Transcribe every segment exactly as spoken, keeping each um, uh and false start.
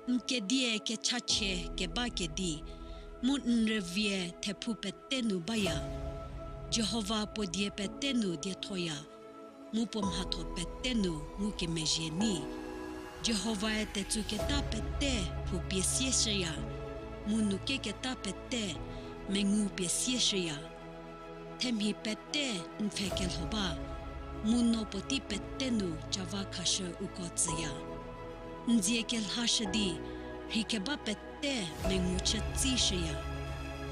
N kedie kechachie keba kedi, mu n rüvie thephu pete nu baya. Jihova puo die pete nu diethoya, mu puo mhatho pete nu ngukemezhie nyi. Jihovae tetsuketa pete phou pie sieshüya, mu nu keketa pete mengu pie sieshüya. Themhi pete n pfhe kelho ba, mu no puotei pete nu cava khashü uko tsüya. N dzie kelhashü di, rhei keba pete mengu chü tsishüya.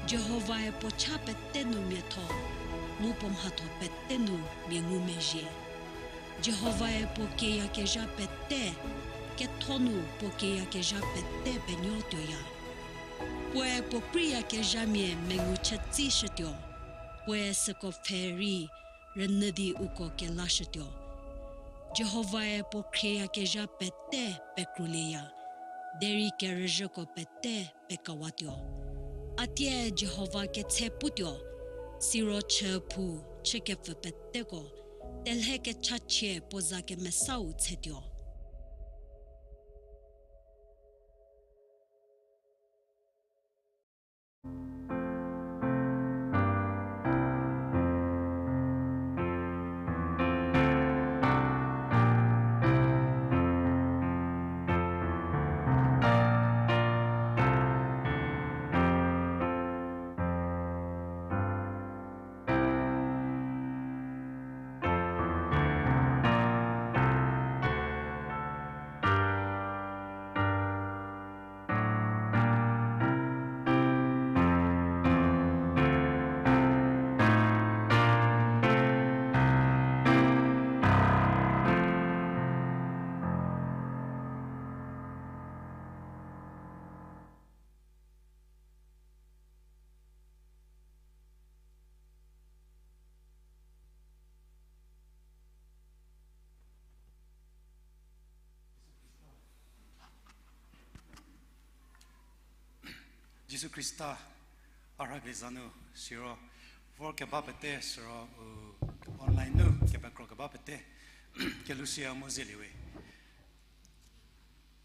Jihovae puo cha pete nu miatho, mu puo mhatho pete nu mia ngumezhie. Jihovae puo kieyakezha pete, ketho nu puo kieyakezha pete penuo tuoya. Puoe puo kreiyakezhamia mengu chü tsishütuo, puoe süko pfhe rei rünyü di uko kelashütuo. Jihovae puo khrieyakezha pete pekrulieya, derei kerüzhüko pete pekawatuo. A tie Jihova ketshe putuo, siro chüphou chükepfü peteko, telhe kechachie puo za kemesau tshetuo. Jisu Khrista a rhakeliza nu siro, vor keba pete siro, u, online nu kepekro keba pete, kelusia mu zeliewe.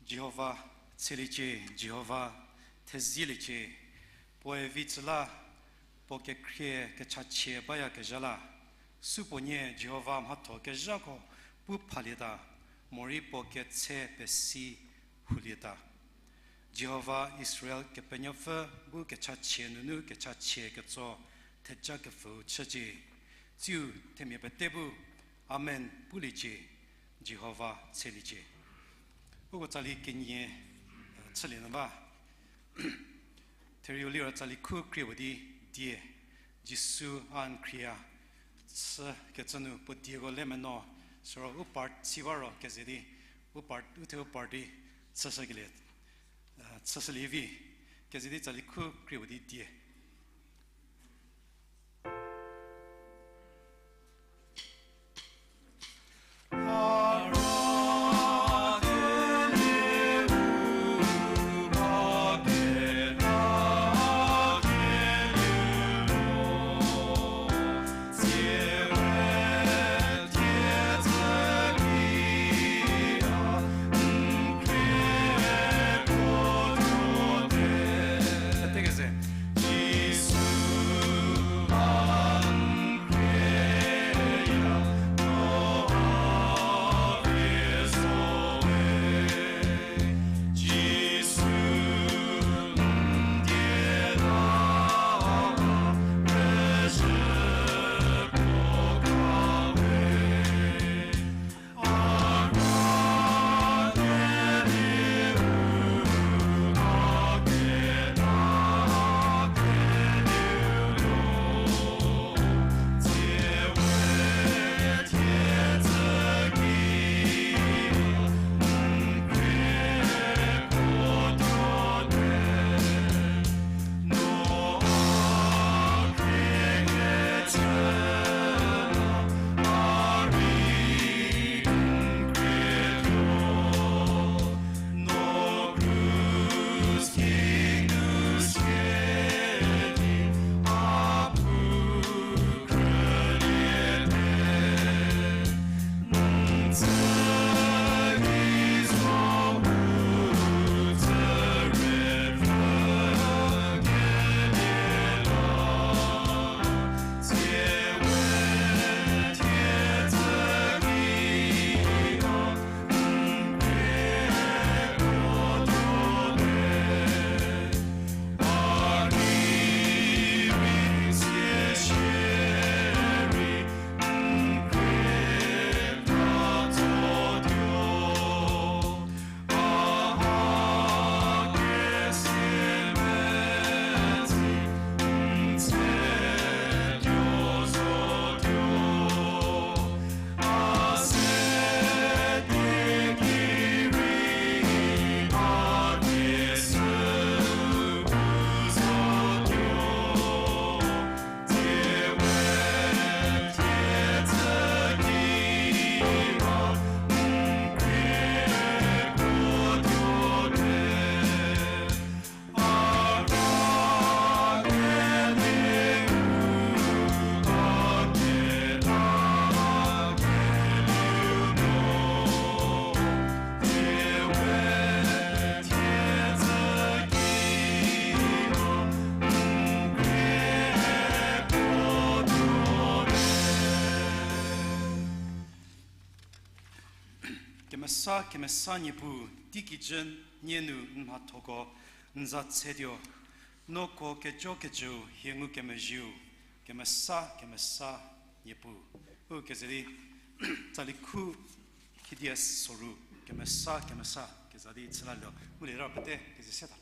Jihova tsheliecie, Jihova thezieliecie, puoe vi tsü la, puo kekhrie kechachie bayakezha la, supuonie Jihova mhatho kezhako pu phalieta, morei puo ketse pesi hulieta. Jihova Israel Kepenuopfü bu kechachie nunu kechachie ketso thejakepfüu chücie. Tsiu themia pete bu, Amen puliecie, Jihova tsheliecie. Uko tsali kenie, eh, chülie nyü ba. Therieu liro tsali khu krie puo di die, Jisu a n khriea, chü kecü nu puo dieko le meno, siro u part si ba ro keze di, u part, u the u part di, chüshükelie, eh, chüshülie vi, keze di tsali khu krie puo di die. Kemesa, kemesa Niepuu, teikijü nie nu n mhathoko n za tsetuo. Noko kejo kejüu hie ngukemezhieu, kemesa, kemesa Niepuu. U keze di, tsali khu khidia soru, kemesa, kemesa keza di chülalietuo. Ngulie ra pete keze se tha.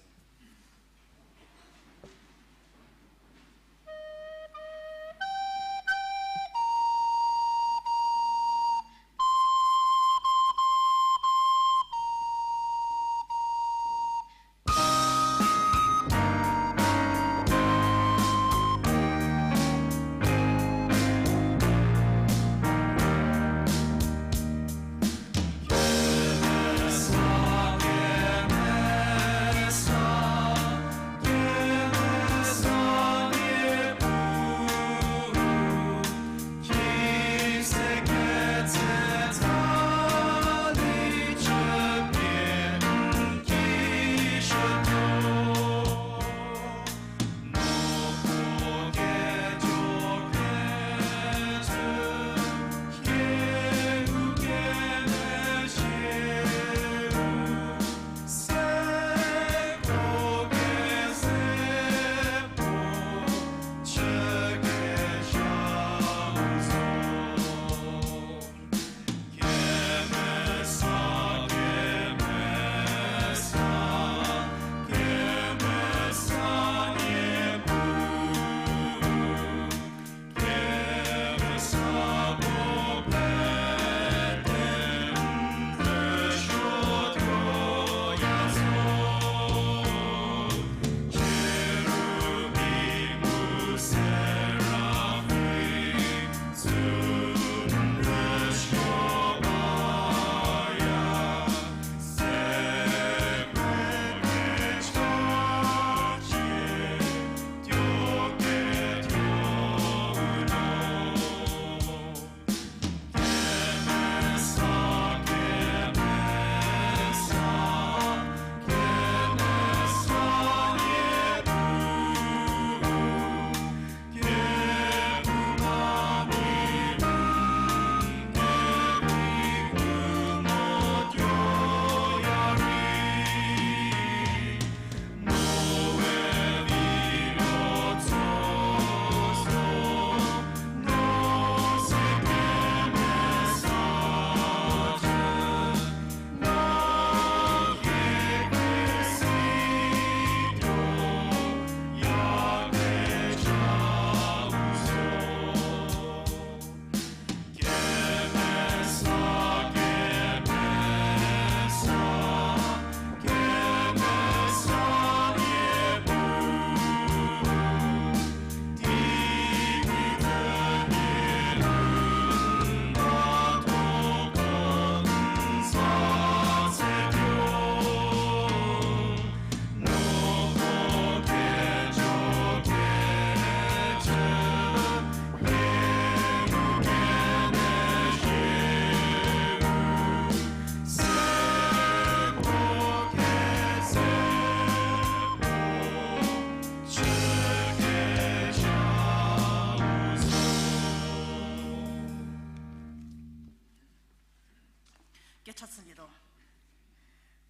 Kecha chülietuo.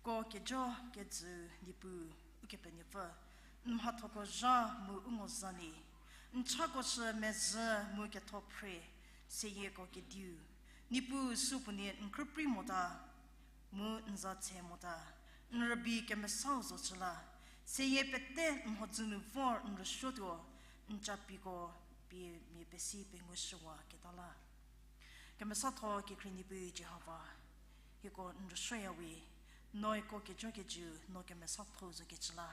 Ko kejo kejü Niepuu, Ukepenuopfü, n mhathoko zha mu u ngo za nie, n chako shü mezhü mu ketho phre, seyieko kediu, Niepuu supuonie n krüprei mota, mu n za tse mota, n rübei kemesau zo chü la, seyie pete n mhodzü nu vor n rüsuotuo, n capiko pie mia pesi pengushüwa keta la. Kemesatho kekhrie Niepuu Jihova, hieko n rüsuoya we, no hieko kejo kejü, no kemesatho zo kecü la.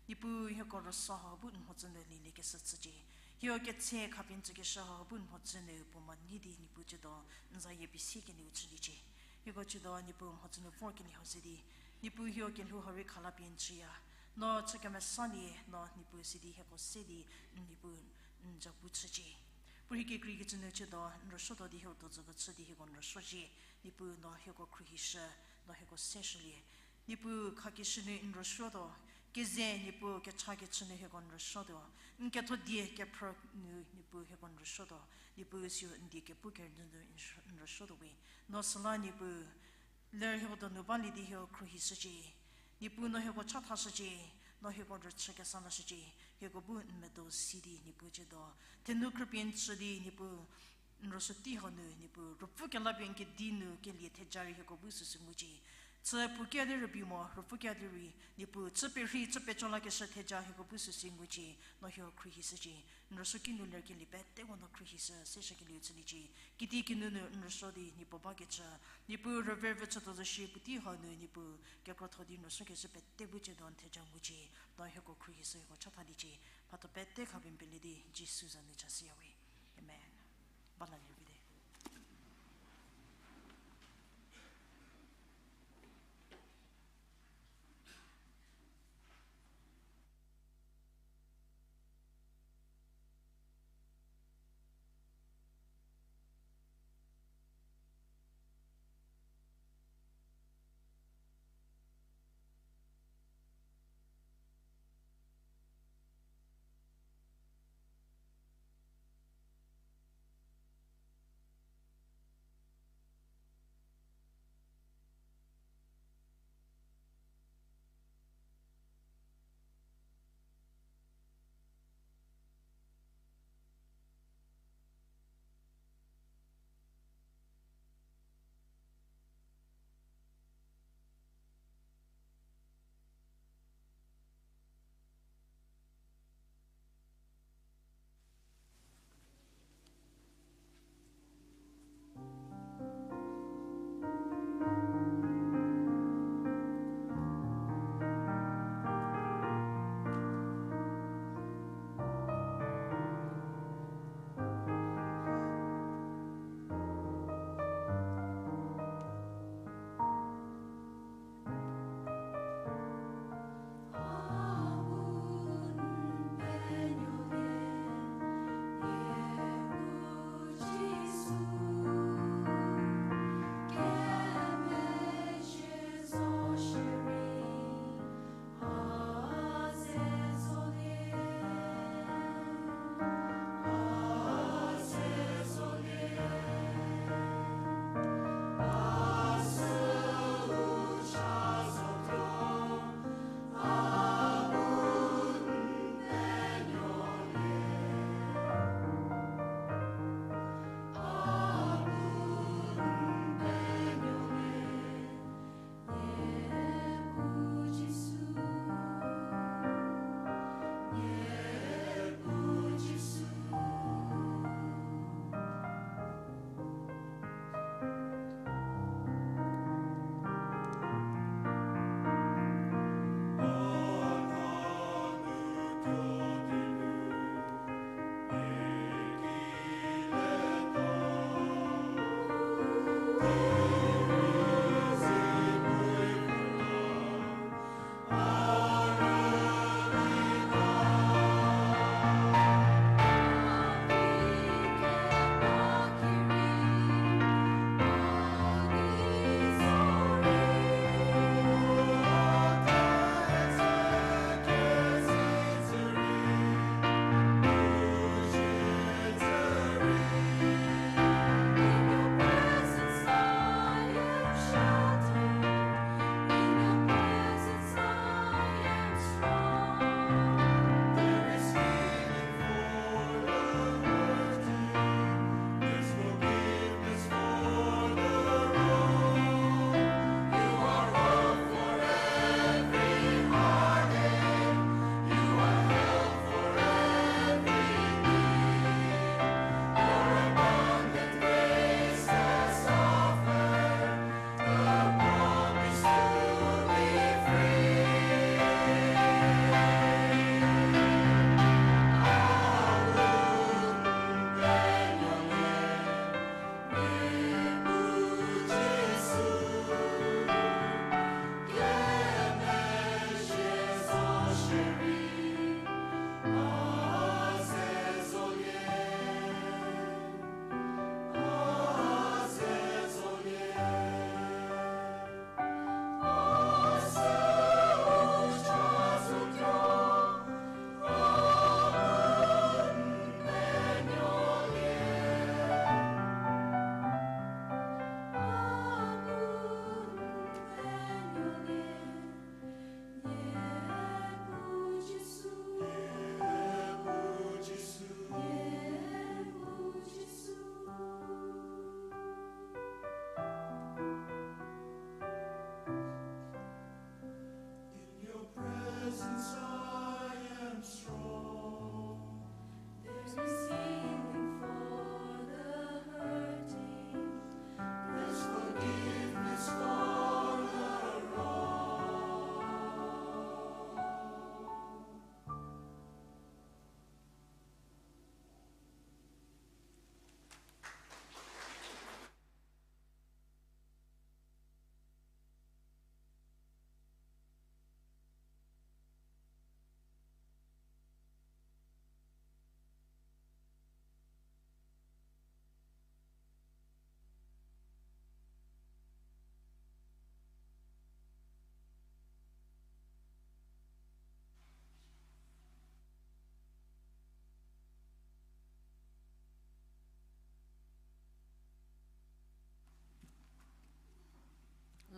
Niepuu hieko rüso hau bu n mhodzü nu lieliekeshü chücie. Hieko ketse khapie n tsükeshü hau bu n mhodzü nu puo ma nyi di Niepuu ciedo n zayie pie si kenieu chüliecie. Hieko ciedo Niepuu mhodzü nu vor kelie hau ze di, Niepuu hieko kelhou hau rei khala pie n chüya. No chü kemesa nie, no Niepuu sidi hieko se di, n Niepuu n japu chücie. Puo rei kekreikecü nu ciedo n rüsuotuo di hieko dozüko chü di hieko n rüsuocie. Niepuu no hieko khruohishü, no hieko seshülie. Niepuu khakeshü nu n rüsuotuo, keze Niepuu kechakechü nu hieko n rüsuotuo, n ketho die kephrü nu Niepuu hieko n rüsuotuo, Niepuu siu n die kepu kerünyü nu n rüsuotuo we. No süla Niepuu Ler hieko donu balie di hieko khruohishücie. Niepuu no hieko chathashücie, no hieko rüchü kesa lashücie, hieko bu n medo si di Niepuu ciedo. Thenou khrüpie n chü di Niepuu, n rüsuo tei hanu Niepuu, ruopfü kelapie n kedi nu kelie theja rei hieko bu süsü ngucie. Chü puo kia di rübei mo, ruopfü kia di rei, Niepuu, chü perhei, chü peco lakeshü theja hieko bu süsü ngucie, no hieko khruohishücie. N rüsuo kinu lerkelie peteko no khruohishü, seshükelieu chüliecie. Kitiekinu nu n rüsuo di Niepuu bakecü, Niepuu rüvervü chütuo zo shi puotei hau nu Niepuu, kekrotho di n rüsuokezhü pete bu ciedo n theja ngucie, no hieko khruohishü hieko chathaliecie, mhatho pete khapie n pelie di Jisu za nu chashüyawe. Amen. Ba lalie vite.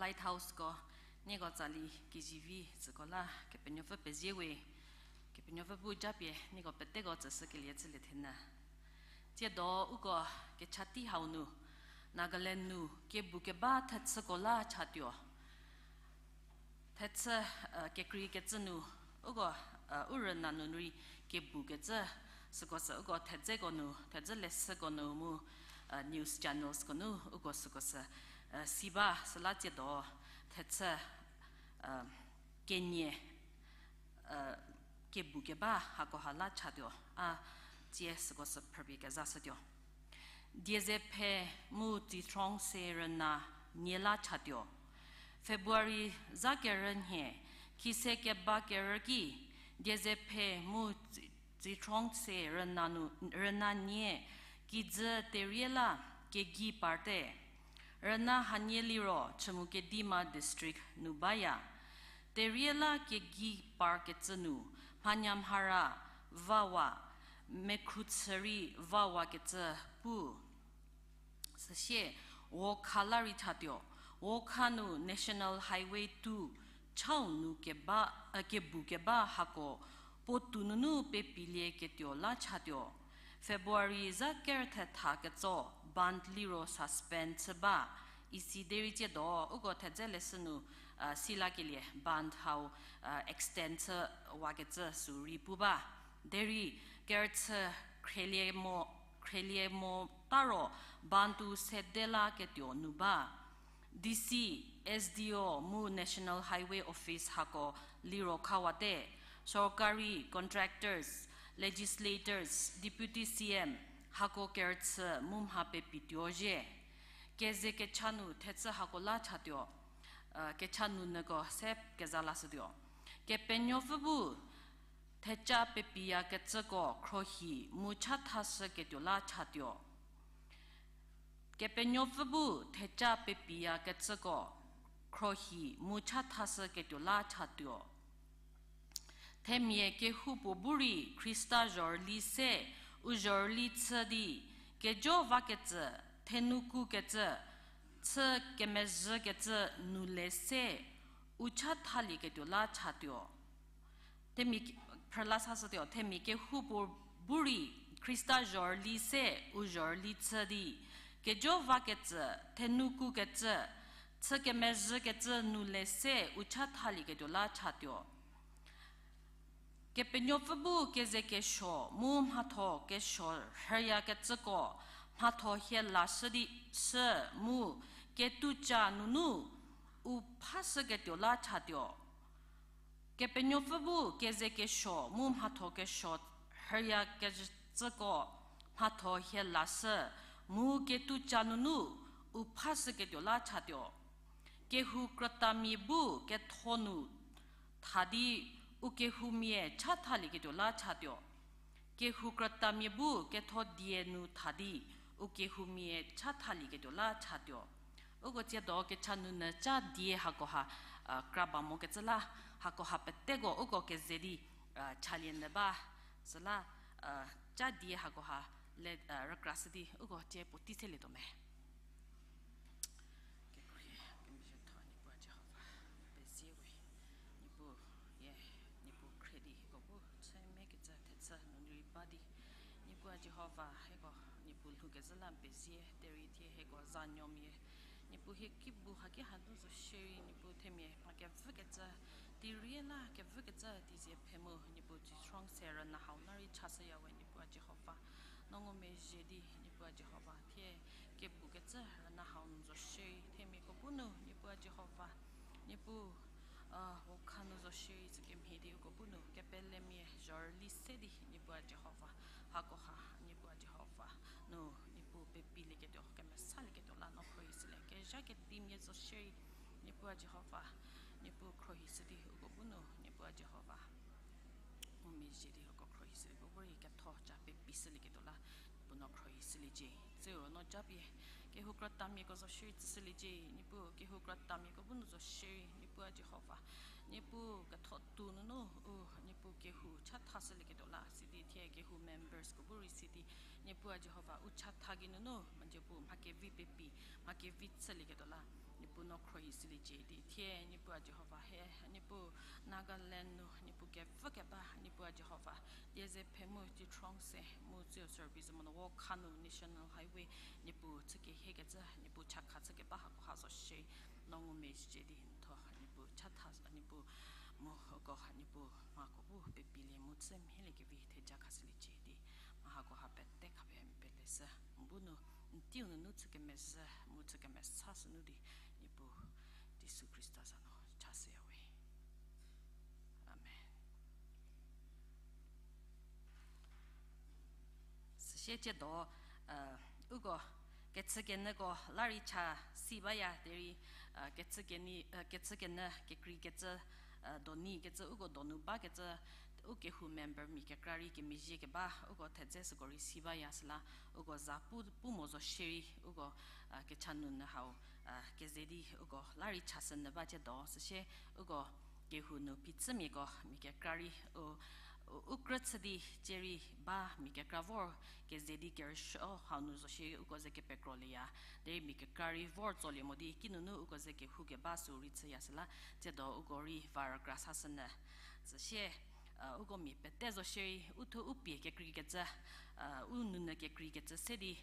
Lighthouse ko, nieko tsali kezivi tsüko la Kepenuopfü pezie we, Kepenuopfü bu japie nieko peteko tsüshükelie chülie thenyü. Tsiedo uko kechati hau nu, Nagaland nu kebu keba thechüko la chatuo. Thechü, kekrei kecü nu, uko, u rüna nu rei kebu kecü, süko sü uko thedzeko nu, thedzü leshüko nu mu, news channels ko nu uko süko sü, si ba süla tsiedo, thechü, kenie, kebu keba hakoha la chatuo, a tsie süko sü phrüpie kezashütuo. Dieze phe mu Tsithrong se rüna nie la chatuo. February za kerü nhie, khise keba kerü ki, Dieze phe mu Tsi-, Tsithrong se rüna nu, rüna nie, kijü terie la kegei parte. Rüna hanie liro Chümoukedima District nu baya. Terie la kegei par kecü nu, mhanyamhara vawa, mekhruchü rei vawa kecü pu. Süsie, Wokha la rei chatuo, Wokha nu National Highway two chau nu keba, kebu keba hako, puotou nunu pepilie ketuo la chatuo. February za kerü thetha ketso, band liro suspend chü ba, isi derei tsiedo, uko thedze leshü nu, silakelie band hau, extend chü wakecü sü rei pu ba. Derei kerüchü khrelie mo, khrelie mo taro band-u sede la ketuo nu ba. D C, S D O mu National Highway Office hako liro khawate, sorkari contractors, legislators, Deputy C M, hako kerüchü mu mha pepituo zhie. Keze kecha nu thechü hako la chatuo, kecha nunyüko se keza lashütuo. Kepenuopfü bu theca pepiyakecüko khrohi mu chathashüketuo la chatuo. Kepenuopfü bu theca pepiyakecüko khrohi mu chathashüketuo la chatuo. Themia kehoupuo bu rei Khrista zhorüli se u zhorüli chü di, kejo vakecü, thenukukecü, chü kemezhükecü nu le se u chathalieketio la chatuo. Themia, phrüla sashütuo, themia kehoupuo bu rei Khrista zhorüli se u zhorüli chü di, kejo vakecü, thenukukecü, chü kemezhükecü nu le se u chathalieketuo la chatuo. Kepenuopfü bu kezekesuo mu mhatho kesuo rhüyakecüko mhatho hie lashü di shü mu ketouca nunu u phashüketuo la chatuo. Kepenuopfü bu kezekesuo mu mhatho kesuo rhüyakecüko mhatho hie lashü mu ketouca nunu u phashüketuo la chatuo. Kehou krütamia bu ketho nu tha di u kehoumia chathalieketuo la chatuo. Kehou krütamia bu ketho die nu tha di u kehoumia chathalieketuo la chatuo. Uko tsiedo kecha nunyü ca die hakoha, kra ba mokecü la, hakoha peteko uko keze di, chalie nyü ba, süla, ca die hakoha le, rükra shü di uko tie puotei selietuo me. Kekhrie kemezhie tho Niepuu Jihova, pezie we, Niepuu, ye, Niepuu khrie di hieko bu chü mekecü thechü nu rei ba di, Niepuu Jihova, hieko Niepuu lhoukezhü la pezie, derei thie hieko zanuomia, Niepuu hie ki bu haki hanu zo shierei, Niepuu themia mha kevükecü, teirie la kevükecü teizie phe mu, Niepuu Tsithrong se rüna hau la rei chashüya we, Niepuu Jihova. No ngumezhie di, Niepuu Jihova, thie kebukecü rüna hau nu zo shierei, themiako bu nu, Niepuu Jihova, Niepuu, u kha nu zo shierei tsükemhie di uko bu nu kepelemia zhorüli se di, Niepuu Jihova, hakoha, Niepuu Jihova, nu, Niepuu pepilieketuo, kemesalieketuo la no khrohi shülie, kezha kedimia zo shierei, Niepuu Jihova, Niepuu khrohi shü di uko bu nu, Niepuu Jihova. Ngumezhie di uko khrohi shü di uko bu rei ketho ca pepi shülieketuo la, Niepuu no khrohi shüliecie. Tsüu no japie, kehou krütamiako zo shierei tsüshüliecie, Niepuu kehou krütamiako bu nu zo shierei, Niepuu Jihova. Niepuu ketho tou nunu, u, Niepuu kehou chatha shülieketuo la, sidi thie kehou membersko bu rei sidi, Niepuu Jihova u chatha geinunu, mhakepu, mha kevi pepi, mha kevi chülieketuo la. Niepuu no khrohi shüliecie di thie, Niepuu a Jihova he, Niepuu Nagaland nu, Niepuu kevü keba, Niepuu a Jihova, die ze phe mu ti trong se, mu tsiu service mo no wo kha nu National Highway, Niepuu chü kehiekecü, Niepuu chakha chü keba hako ha zo shie, no ngumezhie di ntho, Niepuu chatha, Niepuu mu hako, Niepuu mhako bu pepilie mu chü mhielie kevi theja khashüliecie di, mha hako ha pete khapie n peleshü, n bu nu, n teiu nunu chü kemezhü, mu chü kemesa sünu di, Niepuu Jisu Khrista za nu chashüya we. Amen. Süsie tsiedo, uko kechükenyüko la rei cha si baya derei, kechükenyü kekreikecü, doni kecü uko donu bakecü, u kehou member mia kekra rei kemezhie keba uko thedze süko rei si baya süla, uko za pu, pu mo zo shierei uko kecha nunyü hau keze di uko la rei chashünyü ba tsiedo süsie uko kehou nu phichümiako mia kekra rei u, u, u krü chü di cie rei ba mia kekra vor keze di kerüsuo hau nu zo shierei uko ze kepekrolieya. Derei mia kekra rei vor tsolie mo di kinunu uko ze kehou keba sü rei chüya süla, tsiedo uko rei va rükra sashünyü. Süsie uko mia pete zo shierei u thuo u pie kekreikecü, u nunyü kekreikecü se di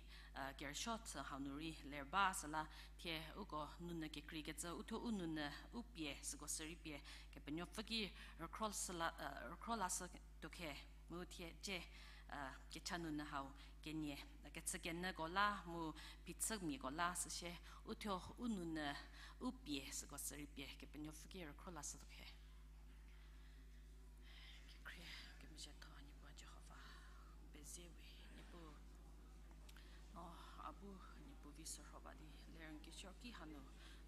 kerüsuo chü hau nu rei ler ba süla, thie uko nunyü kekreikecü u thuo u nunyü u pie süko sürei pie Kepenuopfü ki rükhro lashütuo khe, mu thie cie kecha nunyü hau kenie kechükenyüko la mu phichümiako la süsie u thuo u nunyü u pie süko sürei pie Kepenuopfü ki rükhro lashütuo khe. Kekhrie kemezhietho Niepuu a Jihova, pezie we Niepuu. No a bu Niepuu vi shürho ba di ler n kesuo ki hanu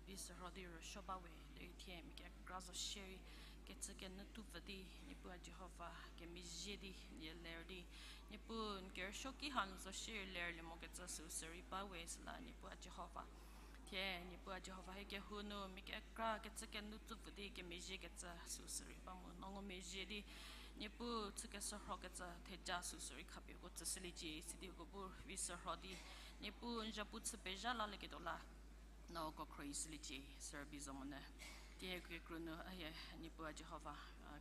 vi shürho di rüsuo ba we, derei thie mia kekra zo shierei kechükenyü tupfü di Niepuu a Jihova kemezhie di nie ler di, Niepuu n kerüsuo ki hanu zo shierei lerlie mokecü süu sürei ba we süla Niepuu a Jihova. Thie Niepuu a Jihova hie kehou nu mia kekra kechükenyü tupfü di kemezhiekecü süu sürei ba mu no ngumezhie di, Niepuu chü keshürhokecü theja süu sürei khapie uko tsüshüliecie sidi uko bu vi shürho di, Niepuu n zapu chü pezha lalieketuo la no uko khrohi shüliecie service zo monyü. Thie kekru nu a hie Niepuu a Jihova,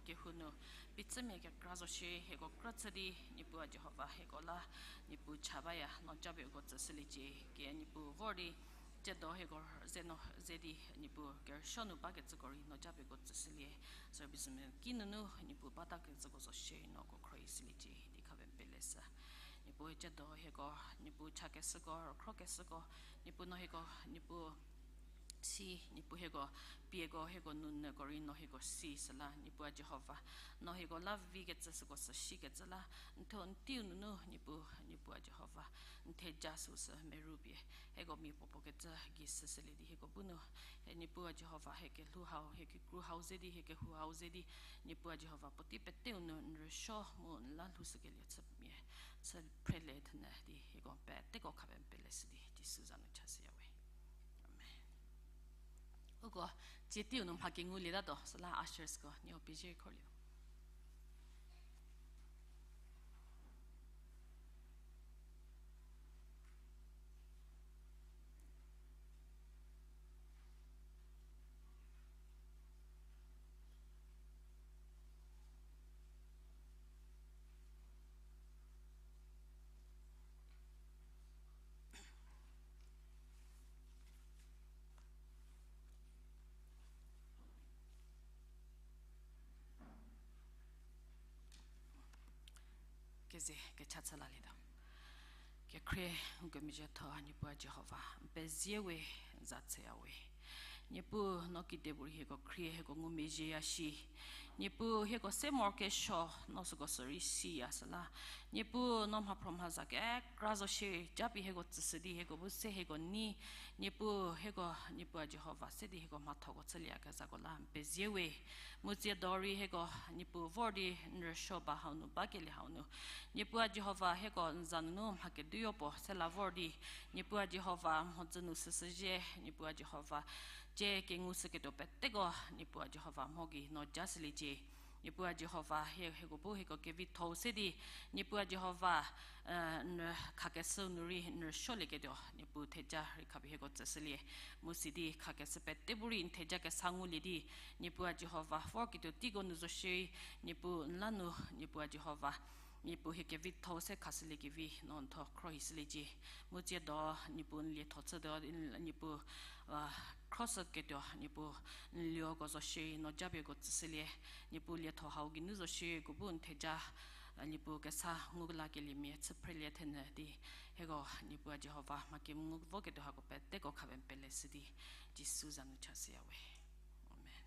kehou nu phichümia kekra zo shierei hieko krü chü di Niepuu a Jihova hieko la Niepuu cha baya no japie uko tsüshüliecie. Ke Niepuu vor di tsiedo hieko ze no ze di Niepuu kerüsuo nu bakecüko rei no japie uko tsüshülie. Service mia kinunu Niepuu batakecüko zo shierei no uko khrohi shüliecie di khapie n peleshü. Niepuu tsiedo hieko Niepuu chakeshüko rükhrokeshüko Niepuu no hieko Niepuu si, Niepuu hieko pieko hieko nunyüko rei no hieko si süla Niepuu a Jihova, no hieko la vikecü süko sü shikecü la n thuo n teiu nunu Niepuu, Niepuu a Jihova, n theja süu sü merupie hieko mia puopuo kecü gei shüshülie di hieko bu nu, hie Niepuu a Jihova hie kelhou hau hie kikru hau ze di hie kehou hau ze di Niepuu a Jihova puotei peteu nu n rüsuo mu n la lhoushükelie chümia chü phrelie thenyü di hieko peteko khapie n peleshü di Jisu za nu chashüya we. Amen. Uko tsie teiu nu mha kengulietatuo süla ushersko nieko pezie khorlie. Keze kecha chü lalietuo. Kekhrie, n kemezhietho Niepuu a Jihova, n pezie we, n za chüya we. Niepuu no kedipuorei hieko khrie hieko ngumezhieya shi. Niepuu hieko se morokesuo no süko sürei siya süla, Niepuu no mhaphro mhaza kekra zo shierei japie hieko tsüshü di hieko bu se hieko nei. Niepuu hieko Niepuu a Jihova se di hieko mhathoko chülieyakezhako la n pezie we. Mu tsiedo rei hieko Niepuu vor di n rüsuo ba hau nu bakelie hau nu, Niepuu a Jihova hieko n za nunu mha keduoyo puo se la vor di, Niepuu a Jihova mhodzü nu süshüzhie, Niepuu a Jihova tsie kengushüketuo peteko Niepuu a Jihova mho gei no jashüliecie. Niepuu a Jihova, hie hieko bu hieko kevitho-u se di, Niepuu a Jihova, n khakeshüu nu rei n rüsuolieketuo, Niepuu theja rei khapie hieko tsüshülie. Mu sidi khakeshü pete bu rei n theja kesa ngulie di, Niepuu a Jihova, vorketuo teiko nu zo shierei, Niepuu n la nu, Niepuu a Jihova, Niepuu hie kevitho-u se khashüliekevi no n thuo khro hishüliecie. Mu tsiedo, Niepuu n lietho chütuo, Niepuu, khroshüketuo, Niepuu n lieko zo shierei no japieko tsüshülie. Niepuu lietho hau geinu zo shierei uko bu n theja, Niepuu kesa ngu lakeliemia chü phrelie thenyü di, hieko Niepuu a Jihova mha kengu voketuo hako peteko khapie n peleshü di, Jisu za nu chashüya we. Amen.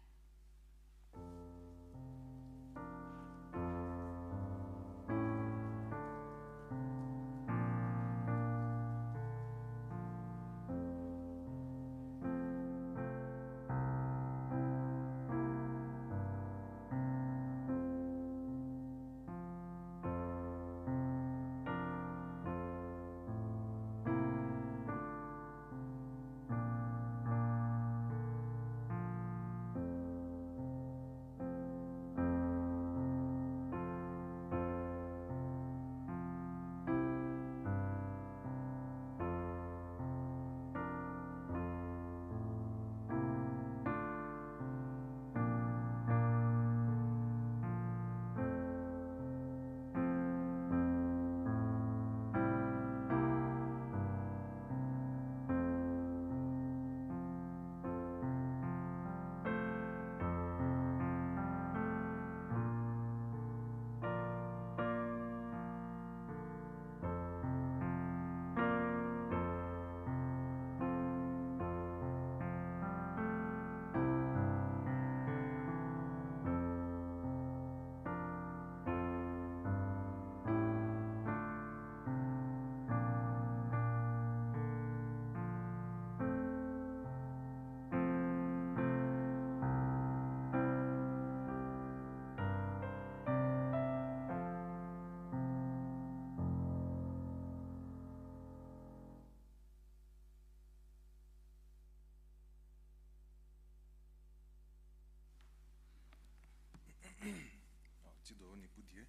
Tsido Niepuu die,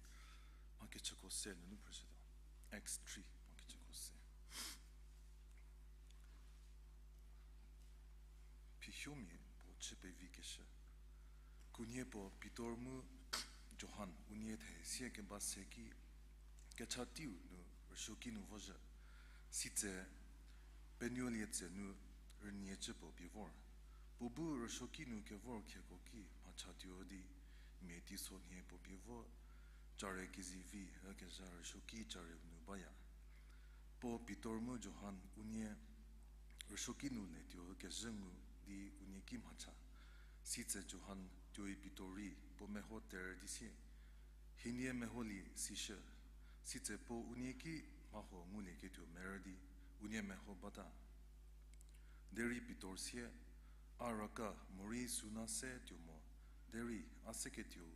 mha kechüko se nunu phrüshütuo. Acts three, mha kechüko se. Phihiomia puo chü pevikeshü. Khunhie puo Pitor mu Johan unie thie sie keba se ki kecha teiu nu rüsuoki nu vozhü. Sitse penuolie tse nu rünie cü puo pie vor. Puo bu rüsuoki nu kevor khieko ki mhachatuo di mia teisonhie puo pie vo care kezivi ükezha rüsuoki careu nu baya. Puo Pitor mu Johan unie rüsuoki nu letuo kezhü ngu di unie ki mhacha. Sitse Johan tuoi Pitor rei puo meho terü di sie, hienie meholie sishü. Sitse puo unie ki mhahuo ngulieketuo merü di unie meho bata. Derei Pitor sie, a raka morei süna se tuo mo, derei a seketuo,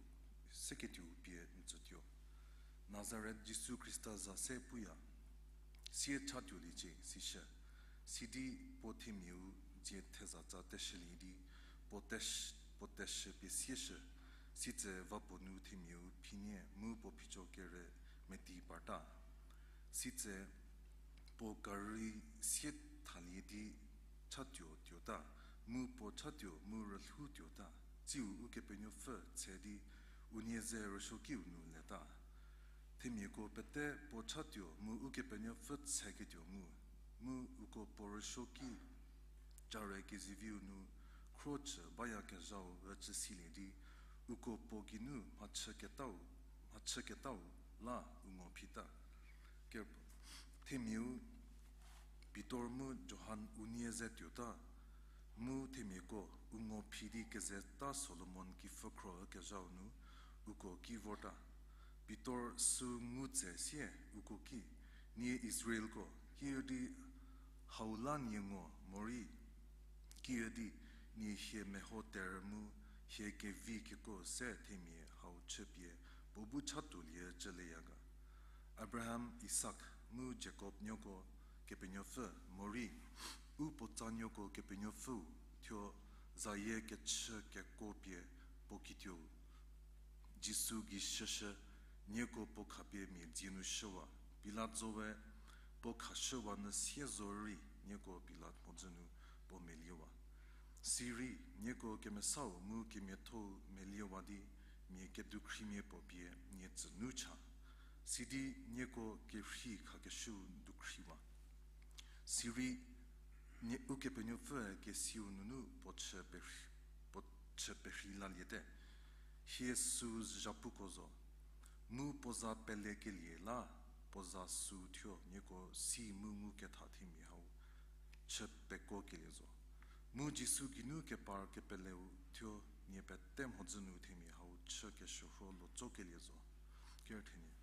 seketuo pie n tsütuo. Nazaret Jisu Khrista za se puya. Sie chatuoliecie sishü. Sidi puo themiau dzie thezatsa teshülie di puo teshü, puo teshü pie sieshü. Sitse va puo nu themiau phinie mu puo phichokere meti parta. Sitse puo karüi sie thalie di chatuo tuota, mu puo chatuo mu rülhou tuota. Tsiu Ukepenuopfü tse di unie ze rüsuokiu nu leta. Themiako pete puo chatuo mu Ukepenuopfü tseketuo ngu, mu uko puo rüsuoki care keziviu nu khro chü bayakezhau ücü silie di, uko puo geinu mhachüketau, mhachüketau la u ngo phita. Themiau Pitor mu Johan unie ze tuota, mu themiako u ngo phi di kezeta Solomon kipfhü khro ükezhau nu uko ki vorta. Pitor sü ngu tse sie uko ki, nie Israelko, kiüdi hau la nie ngo morei kiüdi nie hie meho terü mu hie kevi kekuo se themia hau chüpie puo bu chatuolie cüleya ga? Abraham, Isak mu Jakob nuoko Kepenuopfü, morei u puotsa nuoko Kepenuopfüu, thuo zayie kechü kekuo pie puo kituou Jisu gei shüshü, nieko puo khapie mia dzie nu shüwa. Pilat zowe puo khashüwa nyü sie zorei, nieko Pilat mhodzü nu puo meliewa. Sirei nieko kemesau mu kemiathou meliewa di, mia kedukhrimia puo pie nie tsü nu cha. Sidi nieko kerhei khakeshüu dukhriwa. Sirei nie Ukepenuopfü kesiu nunu puo chü perhei, puo chü perhei laliete. Hie süu zhapuko zo. Mu puo za pelekelie la, puo za süu thuo nieko si mu nguketha themia hau chü pekuokelie zo. Mu Jisu geinu kepar kepeleu thuo nie pete mhodzü nu themia hau chü keshürho lotsokelie zo. Kerü thenie.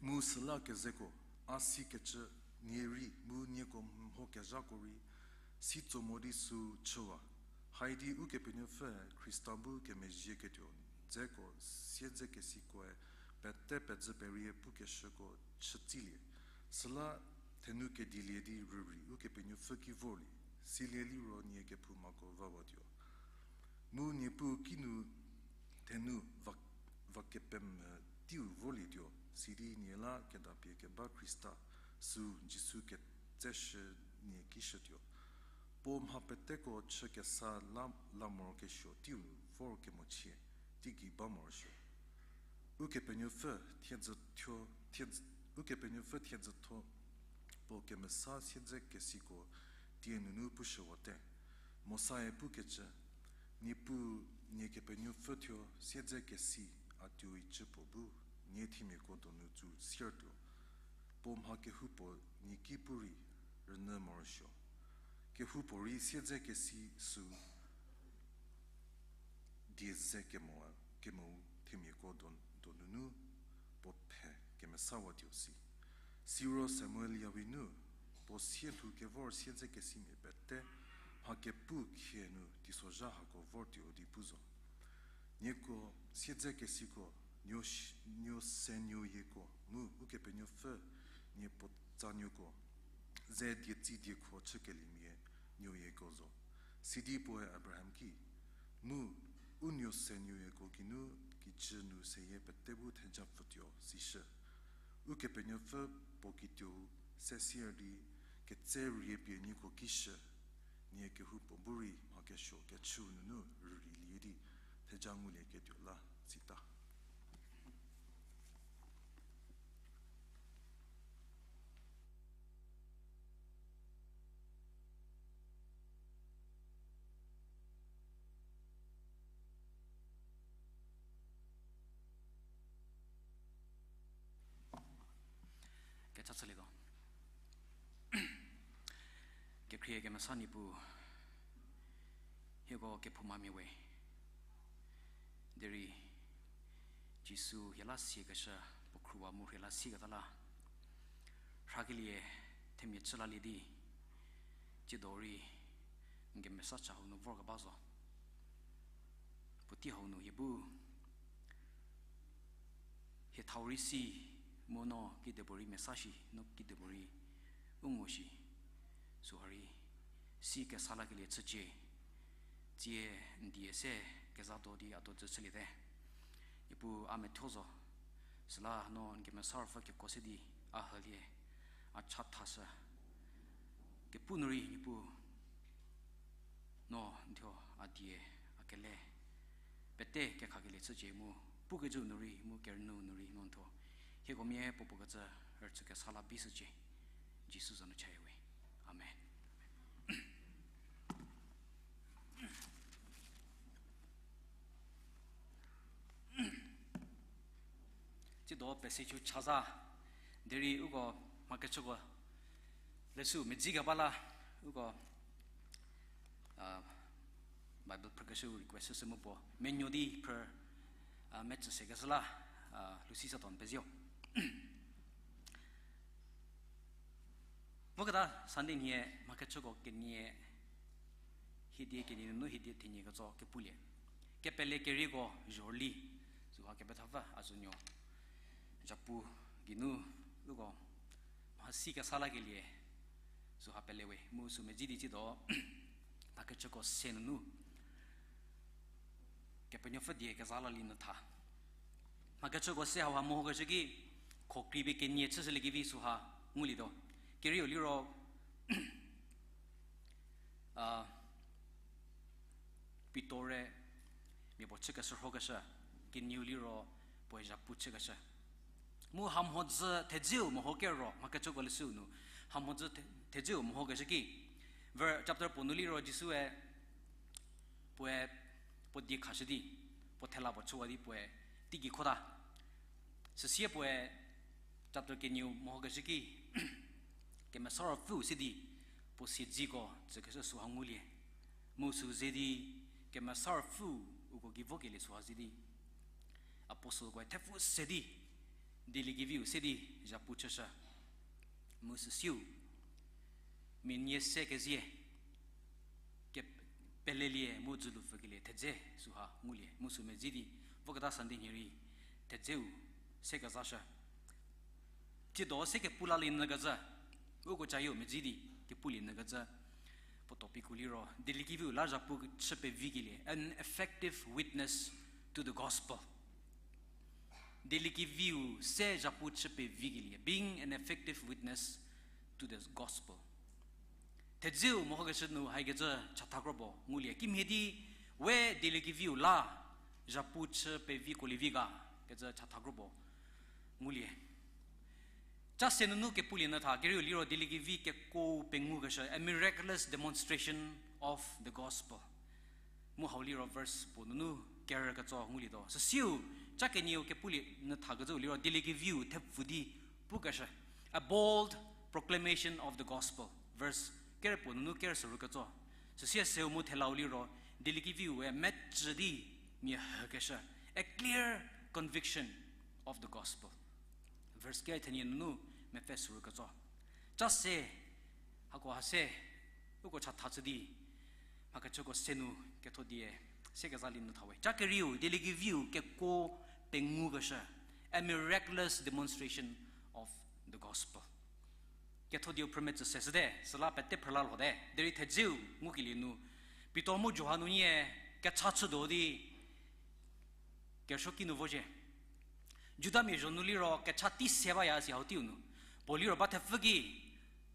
Mu süla kezeko, a sikecü nie rei mu nieko mho kezhako rei, si tso mo di süu chüwa. Haidi Ukepenuopfü Khrista bu kemezhieketuo dzeko siedzekesikoe pete pedzü perie pukeshüko chütsilie. Süla thenu kedilie di rürei Ukepenuopfü ki vorlie, silie liro nie kephoumako vawatuo. Mu Niepuu kinu thenu va, va kepemvü teiu volietuo, sidi nie la kedapie keba Khrista süu Jisu ketseshü nie ki shütuo. Puo mha peteko chü kesa la, la morokesuo teiu vor kemochie, teigei ba morosuo. Ukepenuopfü thiedzü thuo, thiedz-, Ukepenuopfü thiedzütho puo kemesa siedzekesiko tie nunu pushüwate. Mosae pukecü, Niepuu nie Kepenuopfü thuo siedzekesi a tuoi cü puo bu, nie themiako donu tsu siertuo. Puo mha kehoupuo nie ki pu rei rünyü morosuo. Kehoupuorei siedzekesi süu die ze kemo, kemou themiako do, donunu puo phe kemesawatuo si. Siro Samuel yawi nu, puo sielhou kevor siedzekesimia pete mha kepu khie nu teisozha hako vortuo di pu zo. Nieko siedzekesiko, nuo s-, nuo se nuoyieko mu Ukepenuopfü nie puo tsanuoko, ze dietsi diekho chükeliemia nuoyieko zo. Sidi puoe Abraham ki, mu u nuo se nuoyieko geinu kijü nu seyie pete bu theja pfütuo sishü. Ukepenuopfü puo kituou se sier di ketse rie pie nieko ki shü, nie kehoupuo bu rei mha kesuo kechüu nunu rürei lie di theja ngulieketuo la sita. Kecha chülietuo. Kekhrie kemesa Niepuu, hieko kephoumamia we. Derei Jisu hie la siekeshü puo khruwa mu rhie la sieketa la, rhakelie themia chü lalie di, tsiedo rei n kemesa cha hau nu vorkeba zo. Puotei hau nu hie bu hie thau rei si, mu no kidepuorei mesa shi, no kidepuorei u ngu shi. Süha rei si kesa lakelie chücie, tsie n die se kezatuo di a do dzü chüliete. Niepuu a methuo zo, süla no n kemesa ruopfü kekuo se di a hülie, a chathashü. Kepu nu rei Niepuu, no n thuo a die, a kele pete kekhakelie chücie mu, pukecü nu rei mu kerünyü nu rei no n thuo hieko mia puo puo kecü rüchü kesa la bishücie. Jisu za nu chaya we. Amen. Tsiedo passage-u chazha, derei uko mhakechüko leshü medzi keba la, uko, a, Bible phrükeshü request shü mu puo menuo di phrü, a, metsü sekeshü la, a, Lucy Saton pezieu. Voketa Sunday nhie mhakechüko kenie hiedie kenie nunu hiedie thenie ketso kepulie. Kepele kerieko zhorüli, süha kepethapfü a zünuo zhapu geinu uko mhasi kesa lakelie, süha pelewe mu sü medzi di tsiedo mhakechüko se nunu Kepenuopfü die keza lalie nyü tha. Mhakechüko se hauha mehokeshü ki, khokrei pie kenie chüshüliekevi süha ngulietuo. Kerieu liro, a, Pitor-e mia puo chükeshürhokeshü, kenieu liro puoe zhapu chükeshü. Mu hamhodzü thedzeu meho kero, mhakechüko leshüu nu, hamhodzü the-, thedzeu mehokeshü ki, ver chapter puo nu liro Jisue puoe puo die khashü di, puo thela puo chüwa di puoe teigei khota. Süsie puoe chapter kenieu mehokeshü ki, Kemesa Ruopfüu se di, puo siedziko tsükeshü süha ngulie. Mu sü ze di, Kemesa Ruopfüu uko gei vokelie süha ze di, apostle-koe thepfu se di, dieliekeviu se di, zhapu chüshü. Mu süsieu, mia nie se kezie, ke-, pelelie mu dzülu pfükelie thedze süha ngulie. Mu sü medzi di, voketa Sunday nhie rei, thedzeu se kezashü. Tsiedo se kepu lalie nyü kezhü, uko cayieu medzi di, kepulie nyü kezhü. Puo topic-u liro, dieliekeviu la zhapu chü pevikelie, an effective witness to the gospel. Dieliekeviu se zhapu chü pevikelie, being an effective witness to the gospel. Thedzeu mehokeshü nu haikecü chatha kro puo ngulie. Kimhie di we dieliekeviu la zhapu chü peviko lievi ga kecü chatha kro puo ngulie. Ca se nunu kepulie nyü tha, kerieu liro dieliekevi kekuo pengukeshü, a miraculous demonstration of the gospel. Mu hau liro verse puo nunu kerü ketso ngulietuo. Süsieu, ca kenieu kepulie nyü thakecüu liro dieliekeviu thepfu di pukeshü, a bold proclamation of the gospel. Verse kerü puo nunu kerü soru ketso. Süsie seu mu thelau liro, dieliekeviu we mecü di mia hükeshü, a clear conviction of the gospel. Verse kerü thenie nunu mepfü soru ketso. Ca se, hako ha se, uko chatha chü di, mhakechüko se nu ketho die, se kezalie nyü tha we. Ca kerieu, dieliekeviu kekuo pengukeshü, a miraculous demonstration of the gospel. Ketho dieu phrümetsü se shüte, süla pete phrüla lhote, derei thedzeu ngukelie nu, Pitor mu Johan unie kecha chütuo di, kerüsuoki nu vozhie. Judamia zho nu liro kecha tei se baya si hau teiu nu. Puo liro ba thepfü ki,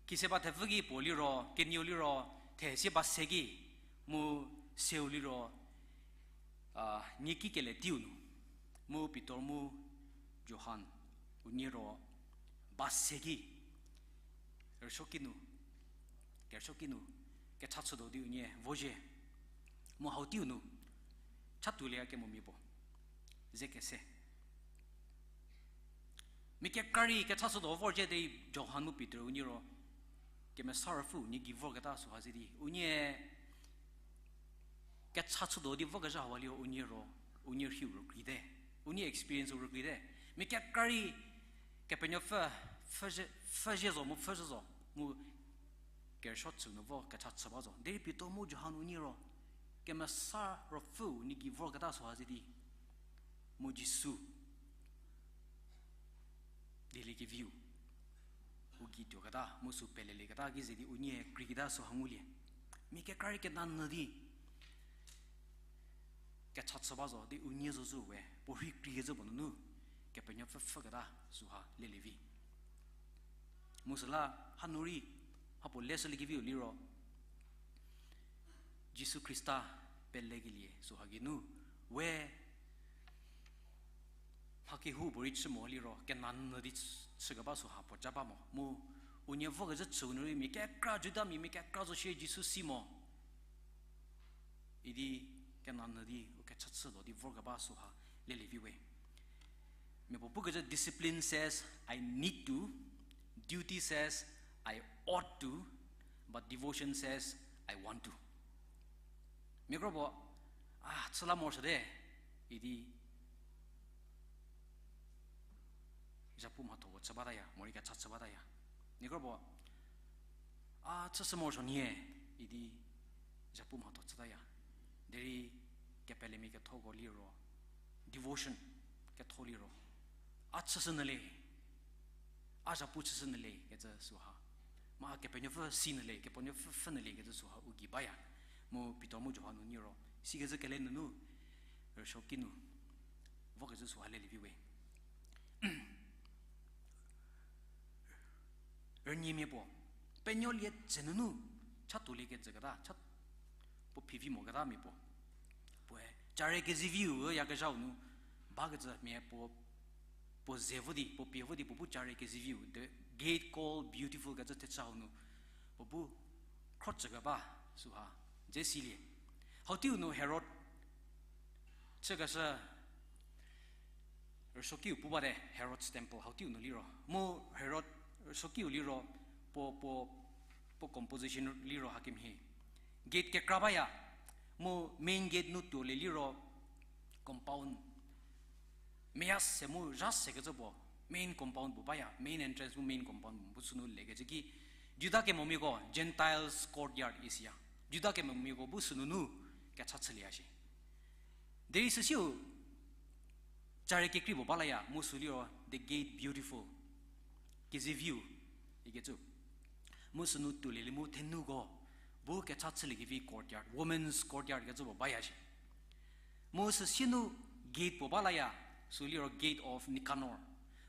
khise ba thepfü ki puo liro, kenieu liro, thesie ba se ki, mu seu liro, a, nieki kele teiu nu. Mu Pitor mu Johan unie ro ba se ki, rüsuoki nu, kerüsuoki nu, kecha chütuo di unie vozhie. Mu hau teiu nu, chatuolie kemomia puo ze kese. Mia kekra rei kecha chütuo vorzhie di Johan mu Pitor unie ro, Kemesa Ruopfü unie gei vorketa süha ze di, unie kecha chütuo di vokezhü hauha liro unie ro, unie rhiu rükreite, unie experience-u rükreite. Mia kekra rei Kepenuopfü pfhüzhie, pfhüzhie zo mu pfhüzhie zo, mu kerüsuo chü nu vo kecha chü ba zo. Derei Pitor mu Johan unie ro, Kemesa Ruopfü unie gei vorketa süha ze di, mu Jisu dieliekeviu u gei tuoketa, mu sü pelelieketa ki ze di unie kreiketa süha ngulie. Mia kekra rei kenanyü di kecha chü ba zo di unie zozü we puo rhei kreikecü puo nunu Kepenuopfü pfhüketa süha lelie vi. Mu süla hanu rei mhapuo leshüliekeviu liro, Jisu Khrista pelekelie süha geinu we mha kehoupuorei chü mo liro, kenanyü di chü, chükeba süha puo ja ba mo. Mu unie vokecü chüu nu rei mia kekra Judamia, mia kekra zo shie Jisu si mo idi kenanyü di u kecha chütuo di vorkeba süha lelie vi we. Mia puo pukecü, discipline says, I need to, duty says, I ought to, but devotion says, I want to. Mia kro puo, a, chü la morosuote idi zhapu mhatho puo chü bataya, morei kecha chü bataya. Mia kro puo, a, chüshü morosuo nyie idi zhapu mhatho chütaya. Derei kepelemia kethoko liro, devotion ketho liro, a chüshü nyü le, a zhapu chüshü nyü le kecü süha, mha Kepenuopfü si nyü le, Kepenuopfü pfhü nyü le kecü süha u gei baya. Mu Pitor mu Johan unie ro sikecü kele nunu, rüsuoki nu vokecü süha lelie vi we. Kenyimia puo, penuolie tse nunu, cha tuolie kejüketa, cha puo phivi moketa mia puo. Puoe, care keziviu yakezhau nu, bakecü mia puo, puo ze vo di, puo pie vo di, puo bu care keziviu, the gate called Beautiful kecü thechau nu, puo bu khro tsükeba, süha, dze silie. Hau teiu nu Herod, chükeshü, rüsuokiu pu bate Herod's Temple hau teiu nu liro. Mu Herod rüsuokiu liro, puo, puo, puo composition liro hakemhie. Gate kekra baya, mu main gate nu tuolie liro compound. Meya se mu zha sekecü puo, main compound puo baya, main entrance mu main compound puo sünu lekecü ki, Juda kemomiako, Gentiles courtyard isiya. Juda kemomiako bu sünunu kecha chülieya shi. Derei süsiu, care kekrei puo balaya, mu sü liro, the gate beautiful. Keziviu, ikecü. Mu sünu tuolielie mu thenuko, bu kecha chüliekevi courtyard, women's courtyard kecü puo baya shi. Mu süsienu gate puo balaya, sü liro Gate of Nicanor.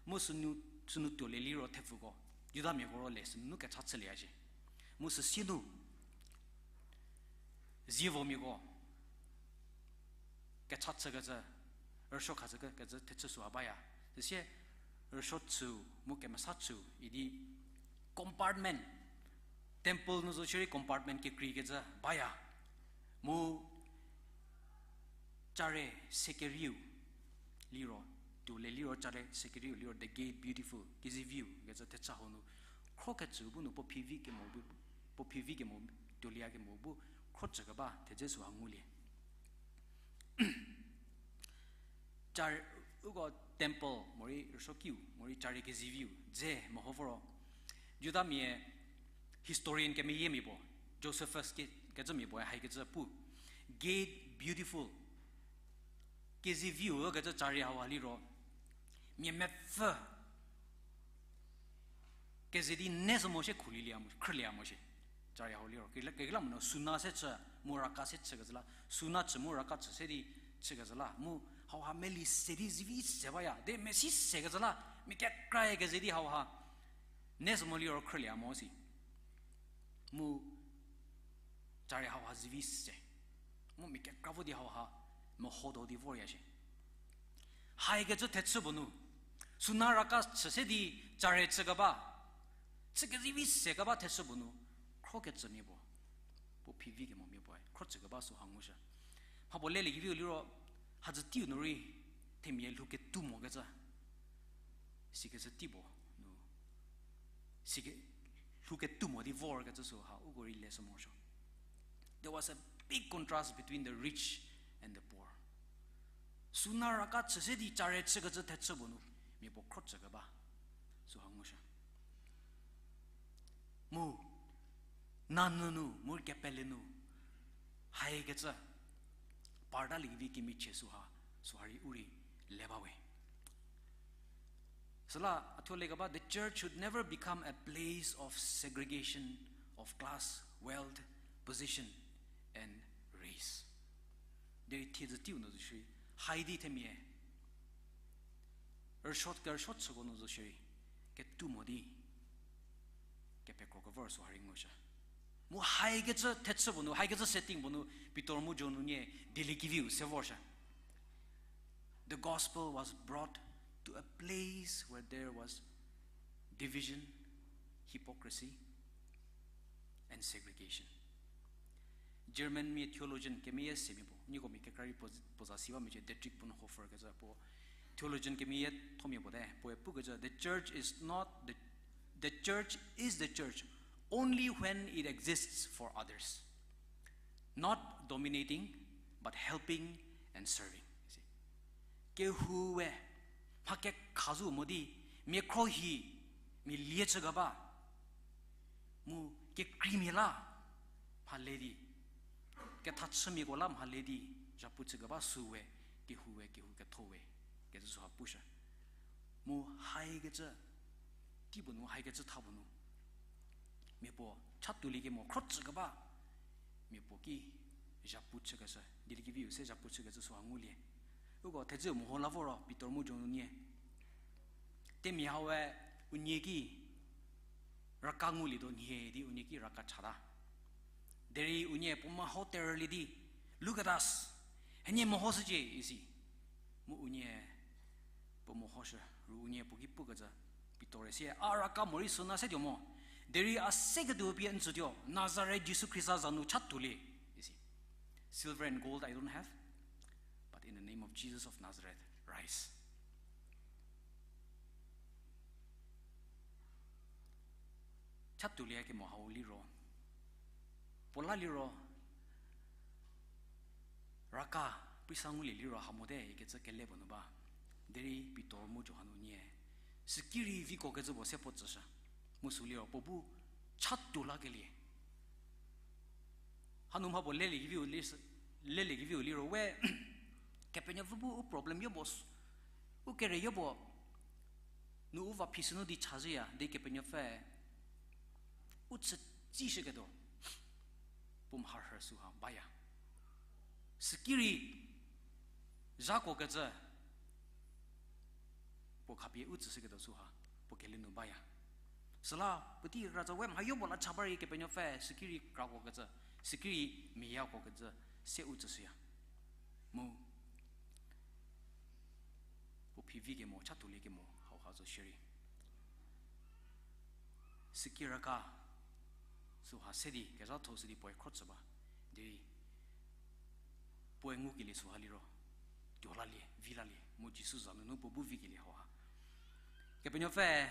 Mu sünu, sünu tuolie liro thepfuko, Judamiako ro le sünunu kecha chülieya shi. Mu süsienu, zievomiako, kecha chükecü, rüsuo khashükecü thechü süha baya. Süsie rüsuo chüu, mu kemesa chüu, idi compartment, temple nu zo shierei compartment kekreikecü baya. Mu care sekerieu liro, tuolie liro care sekerieu liro the gate beautiful, keziviu kecü thecha hau nu, khro kecü bu nu puo phivi kemo bu, puo phivi kemo, tuolieyakemo bu khro tsükeba thedze süha ngulie. Care, uko temple morei rüsuokiu morei care keziviu dze meho voro. Judamia historian kemeyiemia puo, Josephus ke, kecümia puoe haikecü pu, gate beautiful, keziviu kecü care hauha liro, mia mepfü keze di ne sü mo shie khulieya mo, khrülieya mo shie. Care hau liro, kekreilamonyü suna se chü, mu raka se chükecü la, suna chü mu raka chü se di chükecü la, mu hauha meli se di zivi se baya, de mesi sekecü la, mia kekrae keze di hauha ne sü mo liro khrülieya mo si. Mu care hauha zivi se. Mu mia kekra vo di hauha mehodo di vorya shie. Haikecü thechü puo nu, suna raka chü se di care chükeba, chü kezivi sekeba thechü puo nu, khro kecümia puo, puo phivi kemomia puoe khro tsükeba süha ngushü. Mhapuo leliekeviu liro, hadzü teiu nu rei, themia lhou ketou mokecü, sikecü tei puo nu, sike, lhou ketou mo di vorkecü süha uko rei le sü morosuo. There was a big contrast between the rich and the poor. Suna raka chü se di care chükecü thechü puo nu, mia puo khro tsükeba süha ngushü. Mu, nanyü nu, mu kepele nu, haikecü, parda liekevi kemichie süha, süha rei u rei le bawe. Süla a thuo lekeba, the church should never become a place of segregation of class, wealth, position, and race. Derei thiedzü teiu nu zo shierei, hai di themia, rüsuo kerüsuo chüko nu zo shierei, ketou mo di, kepekro kevor süha rei ngushü. Mu haikecü thechü puo nu, haikecü setting puo nu, Pitor mu John unie dieliekeviu se vorshü. The gospel was brought to a place where there was division, hypocrisy, and segregation. German mia theologian kemeyie semia puo, nieko mia kekra rei puo, puo za si ba mecie, Dietrich Bonhoeffer kecü puo theologian kemeyie thomia puo te, puoe pukecü, the church is not the, the church is the church only when it exists for others, not dominating, but helping and serving. Kehou we mha kekha zo mo di, mia khro hi, mia lie chükeba, mu kekreimia la mha le di, kethachümiako la mha le di, zhapu chükeba sü we, kehou we, kehou ketho we, kecü süha pushü. Mu haikecü tei puo nu, haikecü tha puo nu, mia puo chatuolie kemo khro tsükeba, mia puo ki zhapu chükeshü, dieliekeviu se zhapu chükecü süha ngulie. Uko thedzeu meho la voro Pitor mu John unie. Themia hau we unie ki raka ngulietuo nhie di unie ki raka chata. Derei unie puo meho terülie di, Look at us. Hanie mehoshücie, isi. Mu unie puo mehoshü, ru unie puo ki pukecü, Pitor-e sie, A raka morei süna setuo mo. Derei a seketuo pie n tsütuo, Nazaret Jisu Khrista za nu chatuolie, isi. Silver and gold I don't have, but in the name of Jesus of Nazareth, rise. Chatuolie kemo hau liro, puo la liro, raka, prisa ngulie liro ha mote ikecü kele puo nu ba. Derei Pitor mu Johan unie süki rei vikuokecü puo se puo tsüshü. Mu sü liro puo bu chatuo lakelie. Hanu mha puo leliekeviu li-, leliekeviu liro we, Kepenuopfü bu u problem yopuo, u kere yopuo nu u va phi sünu di chazhüya di Kepenuopfü u chütsishüketuo puo mharhü süha baya. Süki rei zhakuokecü puo khapie u tsüshüketuo süha puo kele nu baya. Süla puotei kra tsa we mha yopuo la cha ba rei Kepenuopfü süki rei krakuokecü, süki rei miyakuokecü se u tsüshüya. Mu puo phi vi kemo, chatuolie kemo hauha zo shierei, süki raka süha se di kezhatho sü di puoe khro tsü ba. Derei puoe ngukelie süha liro, tuo lalie, vi lalie, mu Jisu za nunu puo bu vikelie hauha. Kepenuopfü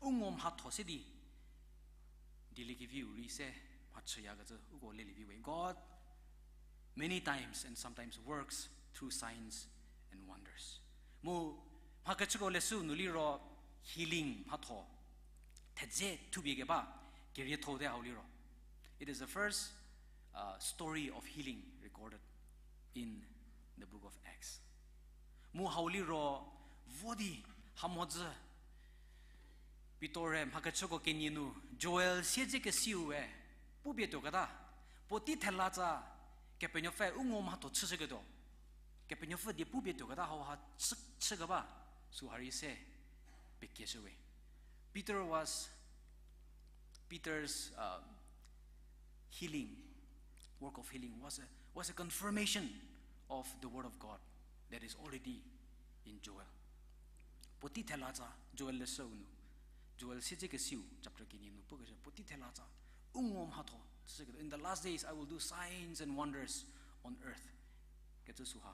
u ngo mhatho se di dieliekeviu rei se mhachüyakecü uko lelievi we. God many times and sometimes works through signs and wonders. Mu mhakechüko leshüu nu liro healing mhatho thedze thupie keba kerietho te hau liro. It is the first, uh, story of healing recorded in the book of Acts. Mu hau liro vo di ha mhodzü Pitor-e mhakechüko kenie nu Joel siedzekesiue pupie tuoketa, puotei thelatsa Kepenuopfü u ngo mhatho chüshüketuo, Kepenuopfü die pupie tuoketa hauha chü, chükeba süha rei se pekieshüwe. Peter was, Peter's, uh, healing, work of healing was a, was a confirmation of the word of God that is already in Joel. Puotei thelatsa Joel leshüu nu, Joel siedzekesiu chapter kenie nu pukeshü, puotei thelatsa u ngo mhatho chüshüketuo, in the last days I will do signs and wonders on earth kecü süha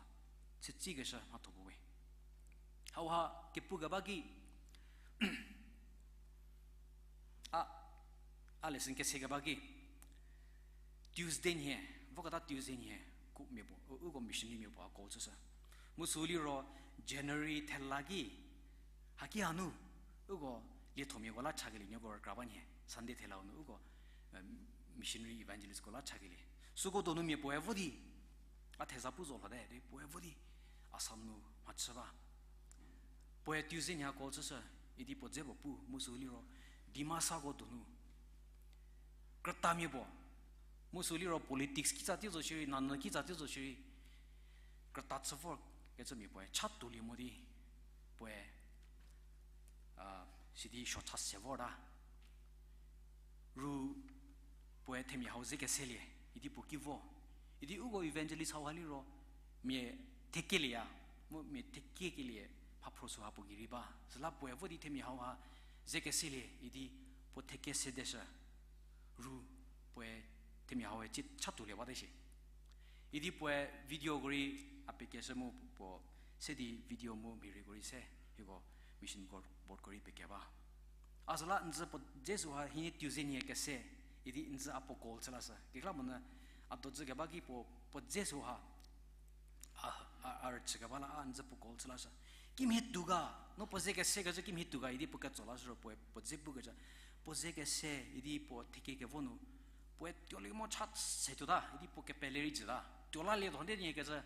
chütsikeshü mhatho puo we. Hauha kepukeba ki, a, a lesson kesekeba ki, Tuesday nhie, voketa Tuesday nhie, ku mia puo, u, uko missionary mia puo a call chüshü. Mu sü liro January thela ki, haki hanu, uko liethomiako la chakelie nieko rükra ba nhie, Sunday thelau nu uko, eh, missionary evangelistko la chakelie. Süko donu mia puoe vo di, a theza pu zo lhote di puoe vo di, Assam nu mhachü ba. Puoe Tuesday nhie a call chüshü, idi puo dze puo pu, mu sü liro, Dimasako donu krütamia puo, mu sü liro politics kitsa tie zo shierei, nanyü kitsa tie zo shierei, krüta chü vor kecümia puoe chatuolie mo di, puoe, a, sidi suocha se vorta. Ru puoe themia hau ze keselie, idi puo ki vo. Idi uko evangelist hauha liro, mia thekelieya, mu mia thekiekelie mhaphro süha puo gei rei ba. Süla puoe vo di themia hauha ze keselie, idi puo theke sedeshü. Ru puoe themia haue chatuolie bate shie. Idi puoe videoko rei a pekeshü mu puo se di video mu mhireko rei se, hieko mission board, boardko rei peke ba. A süla n dzü puo dze süha hienie Tuesday nhie kese, idi n dzü a puo call chü lashü. Kekreilamonyü a dojü keba ki puo, puo dze süha a, a, a rüchü keba la a n dzü puo call chü lashü. Kimhie tuo ga, no puo ze kese kecü kimhie tuo ga idi puo ketso lashü ro puoe puo dze pukecü. Puo ze kese idi puo theke kevo nu, puoe tuolie mo cha se tuota, idi puo kepele rei jüta. Tuo lalie tuo hande nie kecü,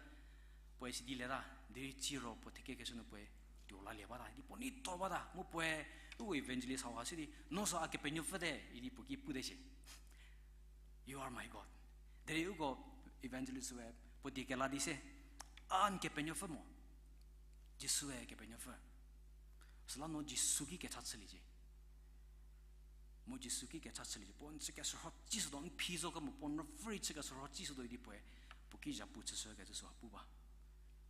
puoe sidi leta, derei tsiro puo theke keshü nu puoe tuo lalie bata, idi puo nei tuo bata, mu puoe uko evangelist hauha se di, no sü a Kepenuopfü te, idi puo ki pute shie. You are my God. Derei uko evangelist we puo die kela di se, a n Kepenuopfü mo. Jisue Kepenuopfü. Süla no Jisu ki kecha chüliecie. Mu Jisu ki kecha chülie, puo n chü keshürho tsishütuo, n phi zo kemo puo n rüpfü rei chü keshürho tsishütuo idi puoe, puo ki zhapu chüshükecü süha pu ba.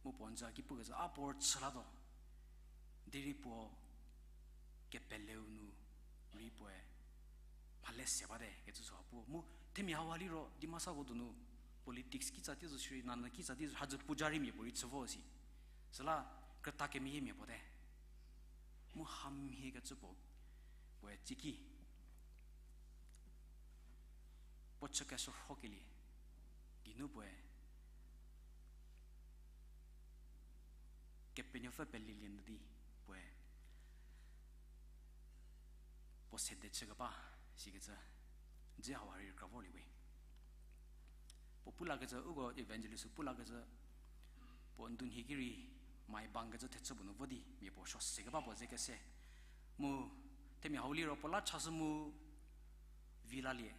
Mu puo n za ki pukecü, a puo chülatuo. Derei puo kepeleu nu rei puoe mhale se bate kecü süha pu. Mu themia hauha liro, Dimasako donu politics kitsa tei zo shierei, nanyü kitsa tei zo, hadzü puja rei mia puorei chü vo si. Süla krüta kemeyiemia puo te. Mu hamhie kecü puo, puoe tsiki. Puo chü keshürhokelie geinu puoe Kepenuopfü pelelie nu di puoe puo sede chükeba sikecü, dze hauha rei kra vorlie we. Puo pu lakecü, uko evangelist pu lakecü, puo ndunhie ki rei mai bangkecü thechü puo nu vo di mia puo suo sekeba puo ze kese. Mu themia hau liro puo la chashü mu vi lalie.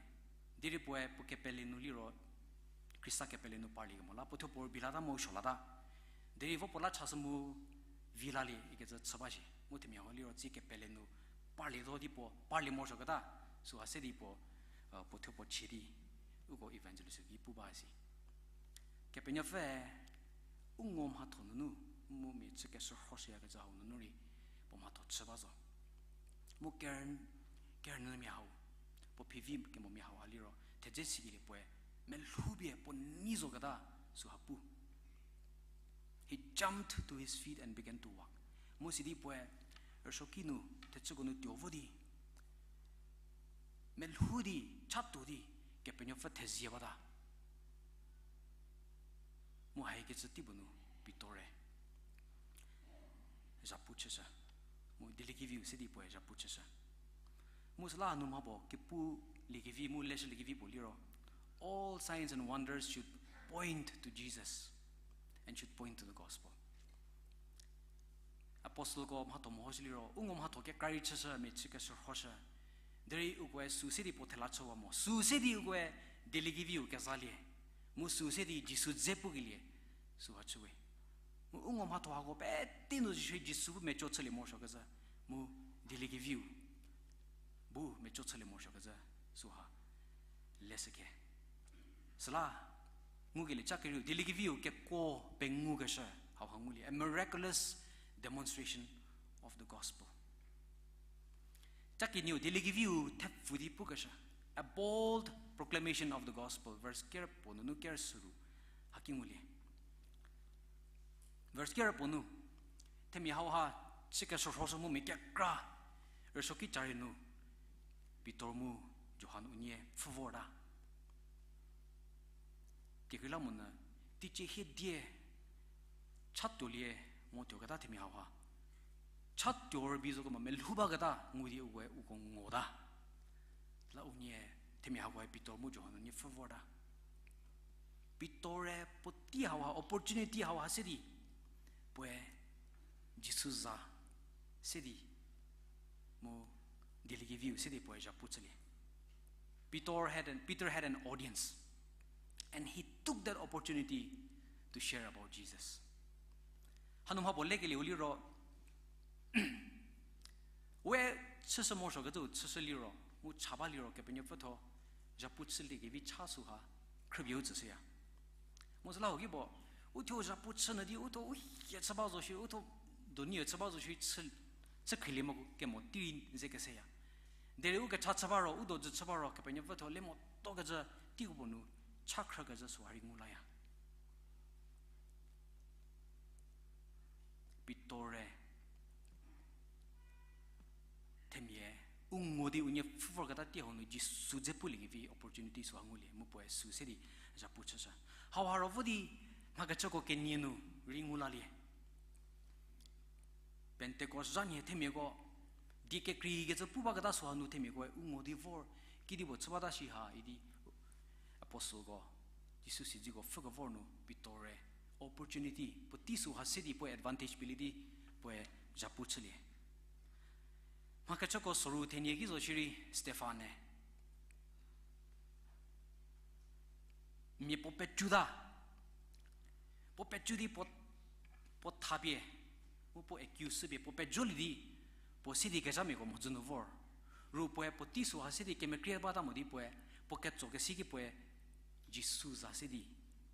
Derei puoe puo kepele nu liro, Khrista kepele nu parlie kemo la puo thuo puo rübei lata mu suo lata. Derei vo puo la chashü mu vi lalie ikecü chü ba shi. Mu themia hau liro tsie kepele nu parlie zo di puo, parlie morosuoketa, süha se di puo, puo thuo puo chie di, uko evangelist ki pu ba si. Kepenuopfü, u ngo mhatho nunu, mu mia chü keshürhoshüyakecü hau nunu rei, puo mhatho chü ba zo. Mu ker, kernyümia hau, puo phivi kemomia hauha liro thedze sikelie puoe, melhoupie puo nei zoketa süha pu. He jumped to his feet and began to walk. Mu sidi puoe rüsuoki nu, thechüko nu tuo vo di, melhou di, chatuo di, Kepenuopfü thezie bata. Mu haikecü tei puo nu Pitor-e zhapu chüshü. Mu dieliekeviu se di puoe zhapu chüshü. Mu süla hanu mha puo kepu liekevi mu leshü liekevi puo liro, all signs and wonders should point to Jesus and should point to the gospel. Apostleko mhatho mehoshü liro, u ngo mhatho kekra rei chüshü, mia chü keshürhoshü. Derei ukoe süu se di puo thela chüwa mo. Süu se di ukoe dieliekeviu kezalie. Mu süu se di Jisu dze pukelie. Süha chüwe. Mu u ngo mhatho hako pete nu zishü Jisu bu meco chülie morosuokecü. Mu dieliekeviu bu meco chülie morosuokecü. Süha leshüke. Süla, ngukelie ca kerieu, dieliekeviu kekuo pengukeshü, hauha ngulie, a miraculous demonstration of the gospel. Ca kenieu, dieliekeviu thepfu di pukeshü, a bold proclamation of the gospel, verse ker puo nunu ker süru, haki ngulie. Verse ker puo nu, themia hauha, chü keshürhoshü mu mia kekra, rüsuoki carie nu, Pitor mu Johan unie pfhü vorta. Kekreilamonyü, teicie hiedie, chatuolie mo tuoketa themia hauha. Chatuo rübei zo kemo melhou baketa ngu di ukoe uko ngota. La unie themia hakoe Pitor mu Johan unie pfhü vorta. Pitor-e puotei hauha, opportunity hauha se di, puoe Jisu za se di, mu dieliekeviu se di puoe zhapu chülie. Peter had an, Peter had an audience, and he took that opportunity to share about Jesus. Hanu mha puo lekelieu liro, we chüshü morosuokecü chüshü liro, mu cha ba liro, Kepenuopfü thuo, zhapu chüliekevi cha süha, khrübieu tsüshüya. Mu süla huoki puo, u thuo zhapu chünyü di, u thuo u hie chü ba zo shi, u thuo donieu chü ba zo shi, chü, chü khrilie mo kemo tei rei ze keseya. Derei u kecha chü ba ro, u dojü chü ba ro, Kepenuopfü thuo le motokecü, teiko puo nu, cha khrükecü süha rei ngu laya. Pitor-e themia u ngo di unie pfhü vorketa tei hau nu Jisu dze puliekevi opportunity süha ngulie mu puoe süu se di zhapu chüshü. Hauha ro vo di mhakechüko kenie nu rei ngu lalie. Pentecost zha nhie themiako, die kekreikecü pu baketa süha nu themiakoe u ngo di vor, kedipuo chü bata shi ha idi apostleko, Jisu siedzeko pfhükevor nu Pitor-e opportunity puotei süha se di puoe advantage pielie di puoe zhapu chülie. Mhakechüko soru thenie ki zo shierei Stefan-e mia puo pecuta. Puo pecu di puo, puo thapie, mu puo accuse pie, puo pejolie di, puo se di kezhamiako mhodzü nu vor. Ru puoe puotei süha se di kemekrie bata mo di puoe, puo ketsokesi ki puoe, Jisu za se di,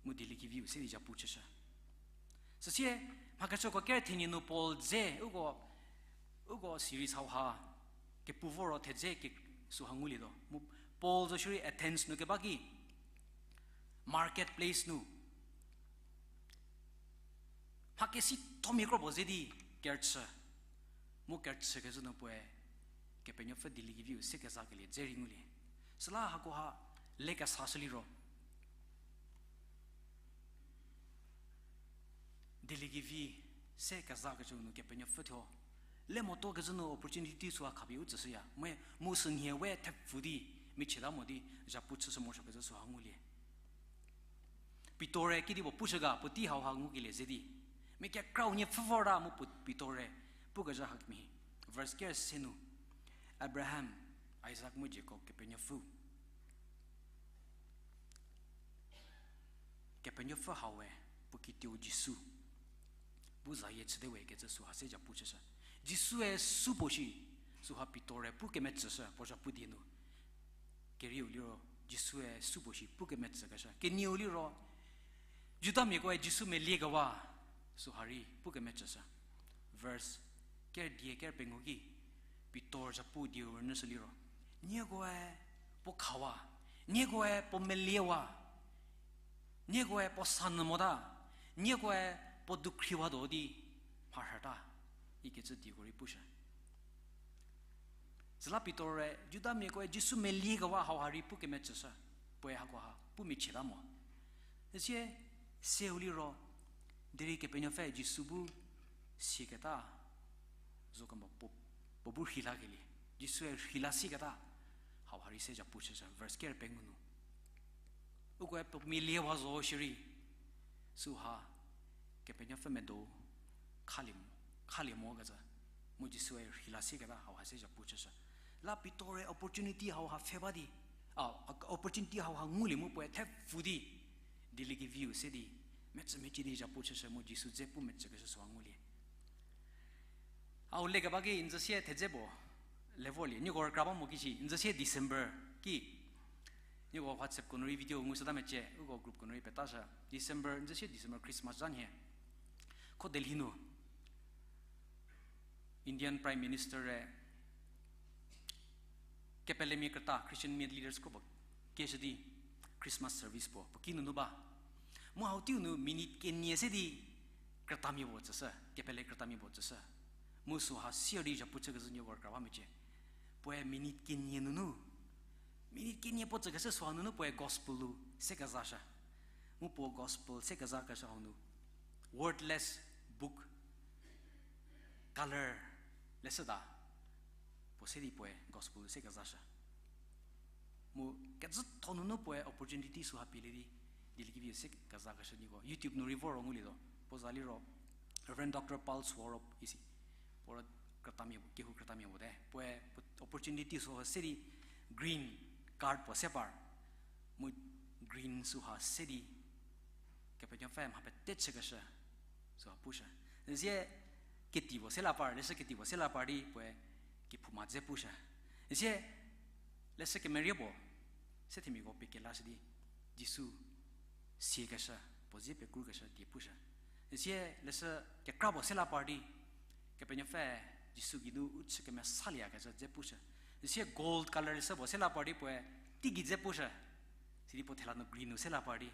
mu dieliekeviu se di zhapu chüshü. Süsie, mhakechüko ker thenie nu Paul dze, uko, uko series hauha, kepu voro thedze ke süha ngulietuo. Mu Paul zo shierei Athens nu keba ki, market place nu mha kesithomia kro puo ze di kerüchü. Mu kerüchü kezhü nu puoe, Kepenuopfü dieliekeviu se kezakelie dze rei ngulie. Süla hakoha lekesashü liro, dieliekevi se kezakecü nu Kepenuopfü thuo le motuo kezhü nu opportunity süha khapie u tsüshüya. Mu, mu sünhie we thepfu di, michieta mo di, zhapu chüshü morosuo kezhü süha ngulie. Pitor-e kedipuo pushü ga, puotei hauha ngukelie ze di. Mia kekrau nie pfhü vorta mu pu-, Pitor-e pukezhü hakemhie. Verse ker se nu, Abraham, Isak mu Jakob Kepenuopfü. Kepenuopfü hau we, puo kituo Jisu. Bu zayie chüte we kecü süha se zhapu chüshü. Jisue supuo shi, süha Pitor-e pu kemetsüshü, puo zhapu die nu. Kerieu liro, Jisue supuo shi pu kemetsükeshü. Kenieu liro, Judamiakoe Jisu meliekewa, süha rei pu kemetsüshü. Verse ker die ker pengou ki, Pitor zhapu dieu rünyüshü liro, niekoe puo khawa, niekoe puo meliewa, niekoe puo sanyü mota, niekoe puo dukhriwatuo di mharhüta, ikecü dieko rei pushü. Süla Pitor-e Judamiakoe Jisu meliekewa hauha rei pu kemetsüshü, puoe hakoha pu michieta mo. Üsie, seu liro, derei Kepenuopfü Jisu bu siaketa, zo kemo puo, puo bu rheilakelie, Jisue rheila siaketa, hauha rei se zhapu chüshü, verse ker pengou nu. Ukoe puo meliewa zo shierei, süha, Kepenuopfü medo, khalie mo, khalie mo kecü, mu Jisue rheila siaketa hauha se zhapu chüshü. La Pitor-e opportunity hauha pfhe ba di, a, opportunity hauha ngulie mu puoe thepfu di, dieliekeviu se di, metsü mecie di zhapu chüshü mu Jisu dze pu metsükeshü süha ngulie. Au lekeba ki n zhüsie thedze puo le vorlie, nieko rükra ba mo kishi, n zhüsie December ki, nieko WhatsApp ko nu rei video ngushüta mecie, uko group ko nu rei petashü, December, n zhüsie December Christmas zha nhie. Kho Delhi nu, Indian Prime Minister-e kepelemia krüta, Christian mia leaders kro puo kieshü di Christmas service puo, puo ki nunu ba. Mu hau teiu nu minute kenie se di krütamia puo tsüshü, kepele krütamia puo tsüshü. Mu süha sier di zhapu chükezhü nieko rükra ba mecie. Puoe minute kenie nunu, minute kenie puo tsükeshü süha nunu puoe gospel-u se kezashü. Mu puo gospel se kezakeshü hau nu, wordless book, color leshüda, puo se di puoe gospel se kezashü. Mu kecütho nunu puoe opportunity süha pielie di, dieliekevi se kezakeshü nieko YouTube nu rei vor ro ngulietuo. Puo za liro Reverend Doctor Paul Swarup isi. Puo ro krütamia, kehou krütamia puo te. Puoe opportunity süha se di green card puo se par. Mu green süha se di Kepenuopfü mha pete chükeshü süha pushü. Üsie keti puo se la par, leshü keti puo se la par di puoe kephouma dze pushü. Üsie leshü kemerie puo se themiako pie kelashü di Jisu siekeshü, puo zie pekrukeshü die pushü. Üsie leshü kekra puo se la par di Kepenuopfü Jisu geinu u chü kemesalieyakecü dze pushü. Üsie gold color leshü puo se la par di puoe teigei dze pushü. Sidi puo thela nu green nu se la par di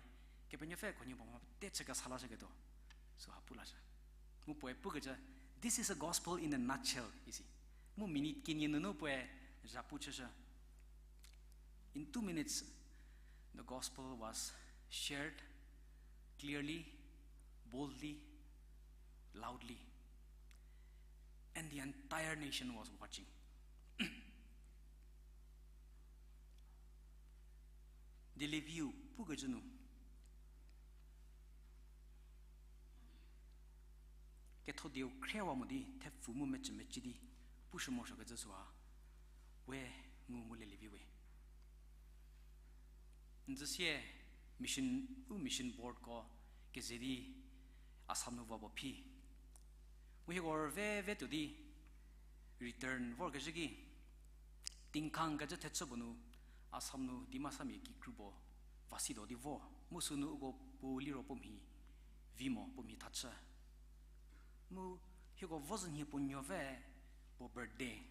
Kepenuopfü khunhie puo mha pete chü kesa lashüketuo süha pu lashü. Mu puoe pukecü, this is a gospel in a nutshell isi. Mu minute kenie nunu puoe zhapu chüshü. In two minutes, the gospel was shared clearly, boldly, loudly, and the entire nation was watching. Dielieviu pukecü nu ketho dieu khriewa mo di thepfu mu mecü mecü di pushü morosuokecü süha we ngu mu lelievi we. N zhüsie mission, u mission boardko keze di Assam nu va puo phi. Mu hieko rüve ve tuo di return vorkezhü ki Tingkhang kecü thechü puo nu, Assam nu Dimasamia kikru puo va si tuo di vo. Mu sünu uko puo liro puo mhi vi mo, puo mhi thachü. Mu hieko vo zhü nhie puo nuopfü puo birthday.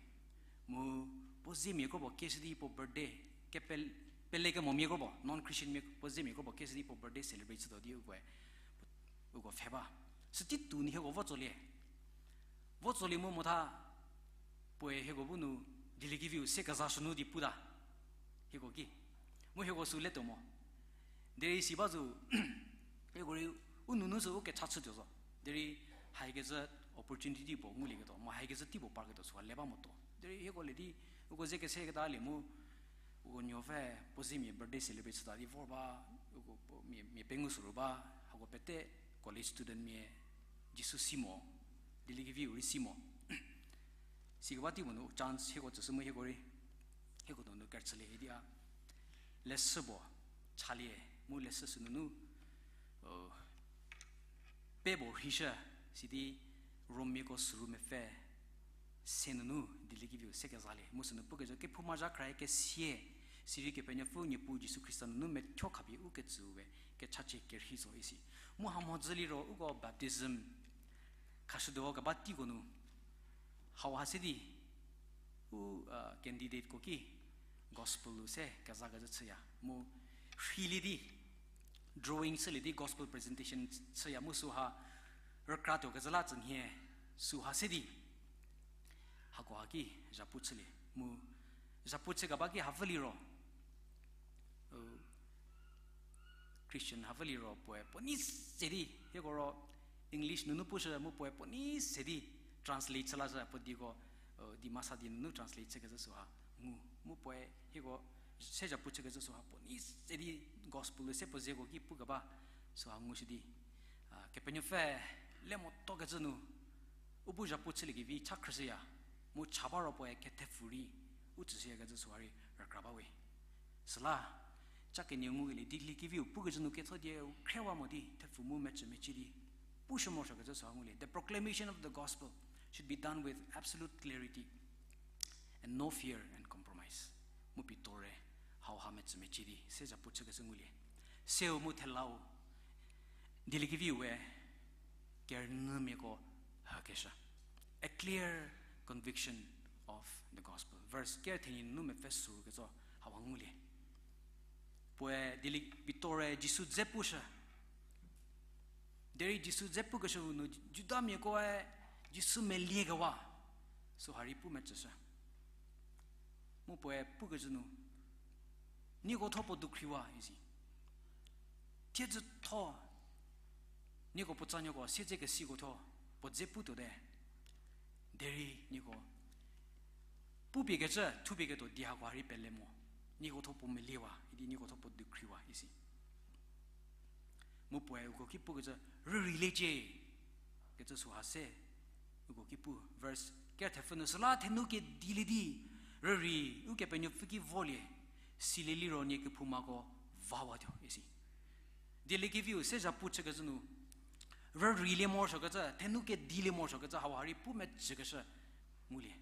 Mu puo zemia kropuo kieshü di puo birthday. Kepel-, pelekemomia kropuo, non-Christian mia puo zemia kropuo kieshü di puo birthday celebrate chütuo di uko, uko pfhe ba. Sütei tuo nu hieko vo tsolie. Vo tsolie mu motha puoe hieko bu nu dieliekeviu se kezashü nu di puta. Hieko ki. Mu hieko sü letuo mo. Derei si ba zo, hieko rei u nunu sü u kecha chütuo zo. Derei haikecü opportunity puo ngulieketuo, mu haikecü tei puo parketuo süha le ba motuo. Derei hieko le di, uko ze kese ketalie mu, uko nuopfü puo zemia birthday celebrate chüta di vor ba, uko puo mia, mia pengou süru ba, hako pete college student mia Jisu si mo, dieliekeviu rei si mo. Sikeba tei puo nu chance hieko tsüshü mu hieko rei, hieko donu kerüchülie idi a. Leshü puo chalie, mu leshü sünunu, pe puo rhishü, sidi Romiako süru mepfü se nunu dieliekeviu se kezalie. Mu sünu pukecü kephouma zha khra kesie, sirei Kepenuopfü Niepuu Jisu Khrista nunu methuo khapie u ketsüu we kechachie kerhei zo isi. Mu hamhodzü liro uko baptism khashütuo keba teiko nu, hauha se di, u, candidateko ki gospel-u se kezakecü chüya. Mu rheilie di, drawing chülie di gospel presentation chüya mu süha rükratuo kezü la tsünhie süha se di. Hakoha ki zhapu chülie. Mu zhapu chükeba ki havü liro, u, Christian havü liro puoe puo nei se di, hieko ro English nunu pushü mu puoe puo nei se di translate chü lashü puo diko, u, Dimasa die nunu translate chükecü süha ngu. Mu puoe hieko se zhapu chükecü süha puo nei se di gospel se puo zeko ki pukeba süha ngushü di. A, Kepenuopfü le motokecü nu, u bu zhapu chüliekevi cha khrüshüya, mu cha ba ro puoe kethepfü rei, u tsüshüyakecü süha rei rükra bawe. Süla, cha kenie ngukelie dieliekeviu pukezhü nu ketho die u khrewa mo di, thepfü mu mecü mecie di, pushü morosuokecü süha ngulie. The proclamation of the gospel should be done with absolute clarity and no fear and compromise. Mu Pitor-e hauha mecü mecie di se zhapu chükecü ngulie. Seu mu thelau, dieliekeviu we kerünyümiako hükeshü. A clear conviction of the gospel. Verse ker thenie nunu mepfü sürkecü hauha ngulie. Puoe dielie Pitor-e Jisu dze pushü. Derei Jisu dze pukeshüu nu Judamiakoe Jisu meliekewa süha rei pu mecüshü. Mu puoe pukecü nu, nieko tho puo dukhriwa isi. Thiedzütho, nieko puo tsanuoko siedzekesiko tho puo dze putuote. Derei nieko pupiekecü, thupieketuo di hakoha rei pele mo. Nieko tho puo meliewa, idi nieko tho puo dukhriwa isi. Mu puoe uko ki pukecü, rüreiliecie kecü süha se uko ki pu. Verse ker thepfü nu, süla thenu kedilie di, rürei Ukepenuopfü ki volie, silie liro nie kephoumako vawatuo isi. Dieliekeviu se zhapu chükecü nu, rüreilie morosuokecü, thenu kedilie morosuokecü hauha rei pu mecükeshü ngulie.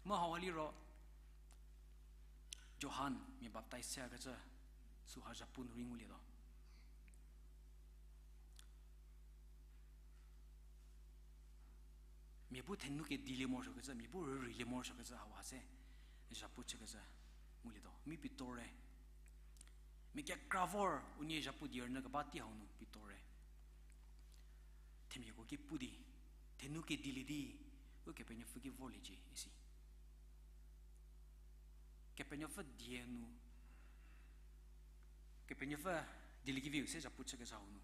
Mu hauha liro, Johan mia baptize chüyakecü süha zhapu nu rei ngulietuo. Mia bu thenu kedilie morosuokecü, mia bu rüreilie morosuokecü hauha se zhapu chükecü ngulietuo. Mi Pitor-e, mia kekra vor unie zhapu di rünyü keba tei hau nu Pitor-e themiako ki pu di, thenu kedilie di, Ukepenuopfü ki vorliecie isi. Kepenuopfü die nu, Kepenuopfü dieliekeviu se zhapu chükecü hau nu,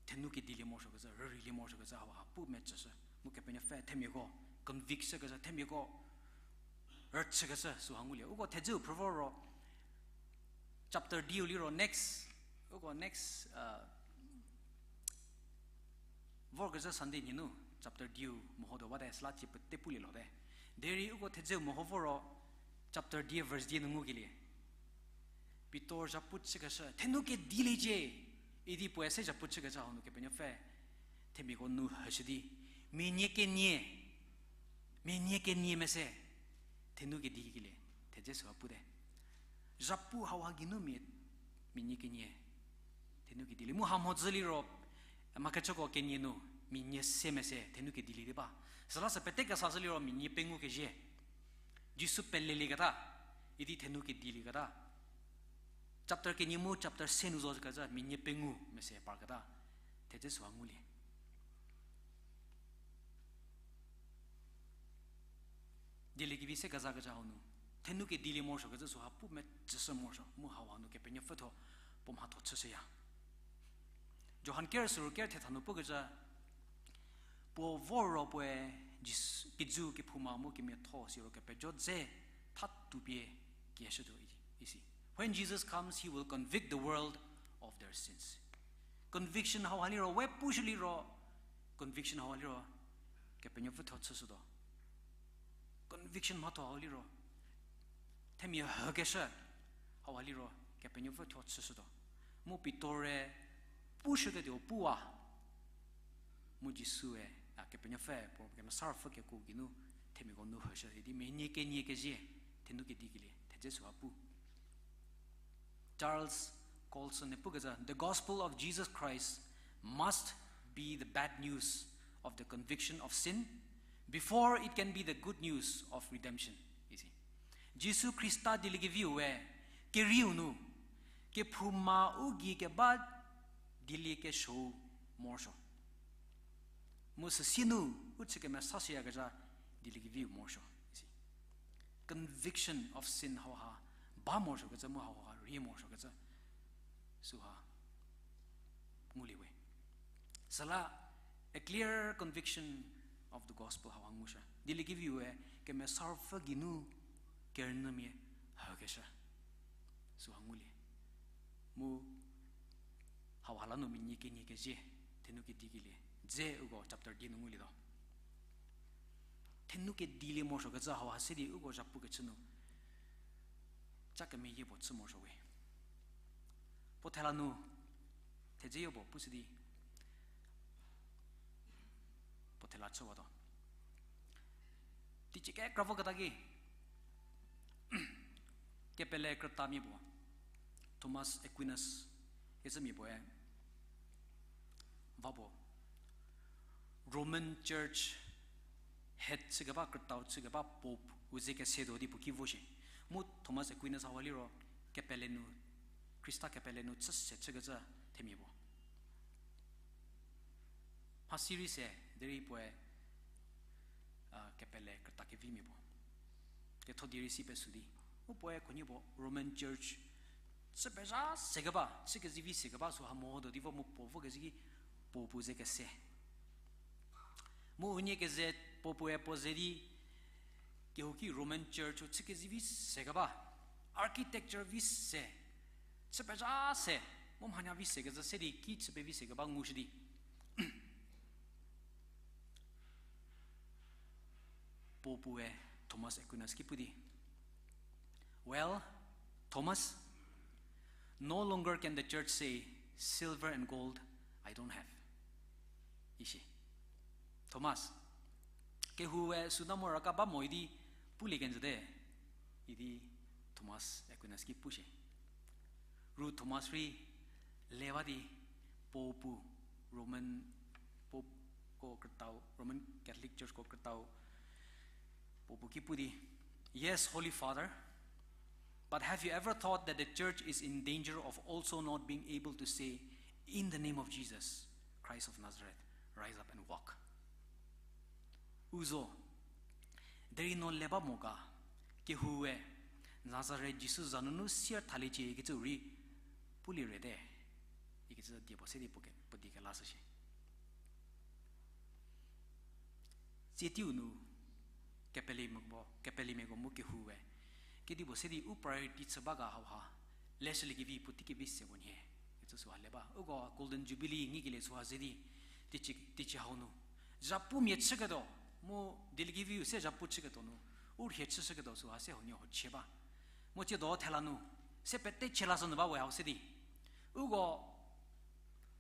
thenu kedilie morosuokecü, rüreilie morosuokecü hauha pu mecüshü. Mu Kepenuopfü themiako convict shükecü, themiako rüchükecü süha ngulie. Uko thedzeu phrü vo ro, chapter diu liro next, uko next, vorkezhü Sunday nunu chapter diu mehotuo bate, süla thie pete pulie lote. Derei uko thedzeu meho vo ro chapter die verse die nu ngukelie, Pitor zhapu chükeshü, thenu kediliecie, idi puoe se zhapu chükecü hau nu Kepenuopfü themiako nu hüshü di, mia nie kenie, Mia nie kenie mese, thenu kedikelie, thedze süha pute. Zhapu hauha geinu mia, mia nie kenie, thenu kedilie. Mu ha mhodzü liro, mha kechüko kenie nu, mia nie se mese, thenu kedilie di ba. Süla sü pete kesashü liro mia nie pengou kezhie. Jisu pelelieketa, idi thenu kedilieketa. Chapter kenie mu chapter se nu zo kecü mia nie pengou mese parketa. Thedze süha ngulie. Dieliekevi se kezakecü hau nu, thenu kedilie morosuo kecü süha pu metsüshü morosuo, mu hauha nu Kepenuopfü thuo puo mhatho chüshüya. Johan ker süru ker thetha nu pukecü, puo vor ro puoe Jis-, kijü kephouma mu kemiatho siro kepejo dze thatupie kieshütuo isi. When Jesus comes, he will convict the world of their sins. Conviction hauha liro, we pushü liro, conviction hauha liro, Kepenuopfü thuo chüshütuo. Conviction mhatho hau liro, themia hükeshü hauha liro, Kepenuopfü thuo chüshütuo. Mu Pitor-e pushüketuo puwa. Mu Jisue, a, Kepenuopfü, puo Kemesa Ruopfü kekuo geinu, themiako nu hüshü idi mia nie kenie kezhie, thenu kedikelie, thedze süha pu. Charles Colson-e pukecü, the gospel of Jesus Christ must be the bad news of the conviction of sin before it can be the good news of redemption, isi. Jisu Khrista dieliekeviu we, kerieu nu, kephouma u gei keba dieliekesuo morosuo. Mu süsie nu, u chü kemesashüyakezha dieliekeviu morosuo isi. Conviction of sin hauha ba morosuokecü mu hauha rie morosuokecü süha ngulie we. Süla a clear conviction of the gospel hauha ngushü. Dieliekeviu we Kemesa Ruopfü geinu kerünyümia hükeshü süha ngulie. Mu hauha la nu mia nie kenie kezhie, thenu kedikelie, dze uko chapter di nu ngulietuo. Thenu kedilie morosuokecü hauha se di uko zhapu kechü nu ca kemeyie puo chü morosuo we. Puo thela nu, thedze yopuo pushü di, puo thela chüwatuo. Teicie kekra voketa ki, kepele krütamia puo, Thomas Aquinas kecümia puoe va puo, Roman Church head chükeba, krütau chükeba Pope-u ze kesetuo di puo ki vo shie. Mu Thomas Aquinas hauha liro kepele nu, Khrista kepele nu chüse chükecü themia puo. Mhasi rei se, derei puoe, a, kepele krüta kevimia puo ketho di rei si pesü di, u puoe khunhie puo Roman Church chü pezha sekeba, chü kezivi sekeba süha mehotuo di vo mu puo vo kezhü ki Pope-u ze kese. Mu unie keze Pope-ue puo ze di, kehouki Roman Church-u chü kezivi sekeba, architecture vi se, chü pezha se, mu mhanya vi sekecü se di ki chü pevi sekeba ngushü di Pope-ue Thomas Aquinas ki pu di, Well, Thomas, no longer can the church say, Silver and gold I don't have, ishi. Thomas, kehoue süna mora ka ba mo idi pulie kenjüte, idi Thomas Aquinas ki pushie. Ru Thomas rei le ba di Pope-u, Roman Pope-ko krütau, Roman Catholic Church-ko krütau Pope-u ki pu di, Yes, Holy Father, but have you ever thought that the church is in danger of also not being able to say, In the name of Jesus Christ of Nazareth, rise up and walk? U zo, derei no le ba mo ga, kehoue, Nazareth Jisu za nunu sier thaliecie ikecü rei pulie rete, ikecü die puo se di puo ke, puo die kelashü shie. Tsie teiu nu kepelemiako, kepelemiako mu kehoue kedipuo se di u priority chü ba ga hauha, leshüliekevi puotei kevi se puo nhie, kecü süha le ba. Uko Golden Jubilee ngikelie süha ze di, teicie, teicie hau nu zhapumia chüketuo, mu dieliekeviu se zhapu chüketuo nu, u rhie chüshüketuo süha se huoniehuo chie ba. Mu tsiedo thela nu se pete chie lashü nyü ba we hau se di, uko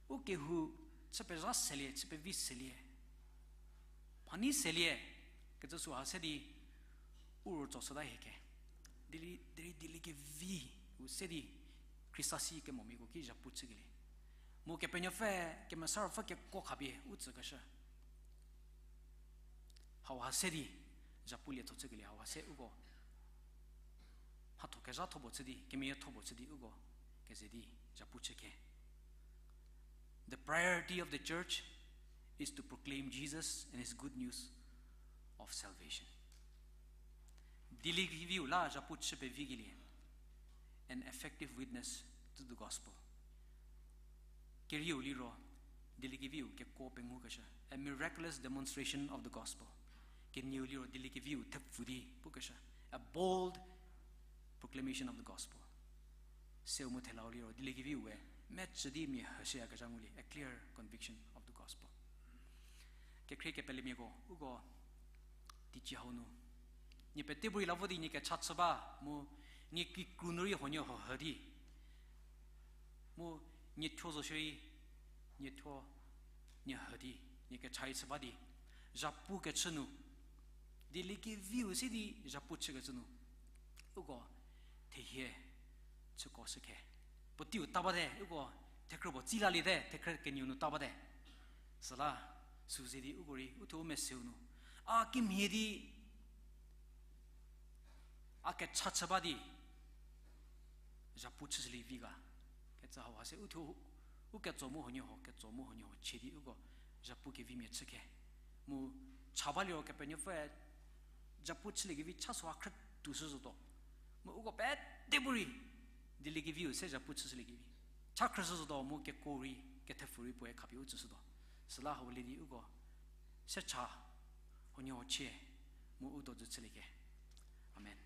u kehou chü pezha selie, chü pevi selie, mhanei selie, Kecü süha se di, u ro tso süta hie ke. Dieli, derei dieliekevi u se di, Khrista si kemomiako ki zhapu chükelie. Mu Kepenuopfü, Kemesa Ruopfü kekuo khapie u tsükeshü. Hauha se di, zhapu lietho chükelie, hauha se uko. Mhatho kezhatho puo chü di, kemeyietho puo chü di uko. Keze di, zhapu chü ke. The priority of the church is to proclaim Jesus and his good news of salvation. Dieliekeviu la zhapu chü pevikelie, an effective witness to the gospel. Kerieu liro, dieliekeviu kekuo pengukeshü, a miraculous demonstration of the gospel. Kenieu liro dieliekeviu thepfu di pukeshü, a bold proclamation of the gospel. Seu mu thelau liro dieliekeviu we mechü di mia hüshüyakezha ngulie, a clear conviction of the gospel. Kekhrie kepelemiako, uko teicie hau nu, nie pete bu rei la vo di nie kecha chü ba, mu nie kikru nu rei huoniehuo hü di, mu nie thuo zo shierei, nie thuo, nie hü di, nie kecha rei chü ba di, zhapu kechü nu, dieliekeviu se di zhapu chükecü nu, uko thehie chüko shükhe. Puoteiu ta bate, uko thekhrü puo tsi laliete, thekhrü kenieu nu ta bate. Süla, sü ze di uko rei, uthuo u meseu nu, a kimhie di, a kecha chü ba di, zhapu chüshülie vi ga. Kecü hauha se uthuo, u ketso mu huoniehuo, ketso mu huoniehuo chie di uko zhapu kevimia chükhe. Mu cha baliro Kepenuopfüe zhapu chüliekevi cha süha khrütuoshü zotuo. Mu uko pete bu rei dieliekeviu se zhapu chüshüliekevi cha khrüshü zotuo mu kekuo rei, kethepfu rei puoe khapie u tsüshütuo. Süla hau le di uko se cha, huoniehuo chie, mu u dojü chülieke. Amen.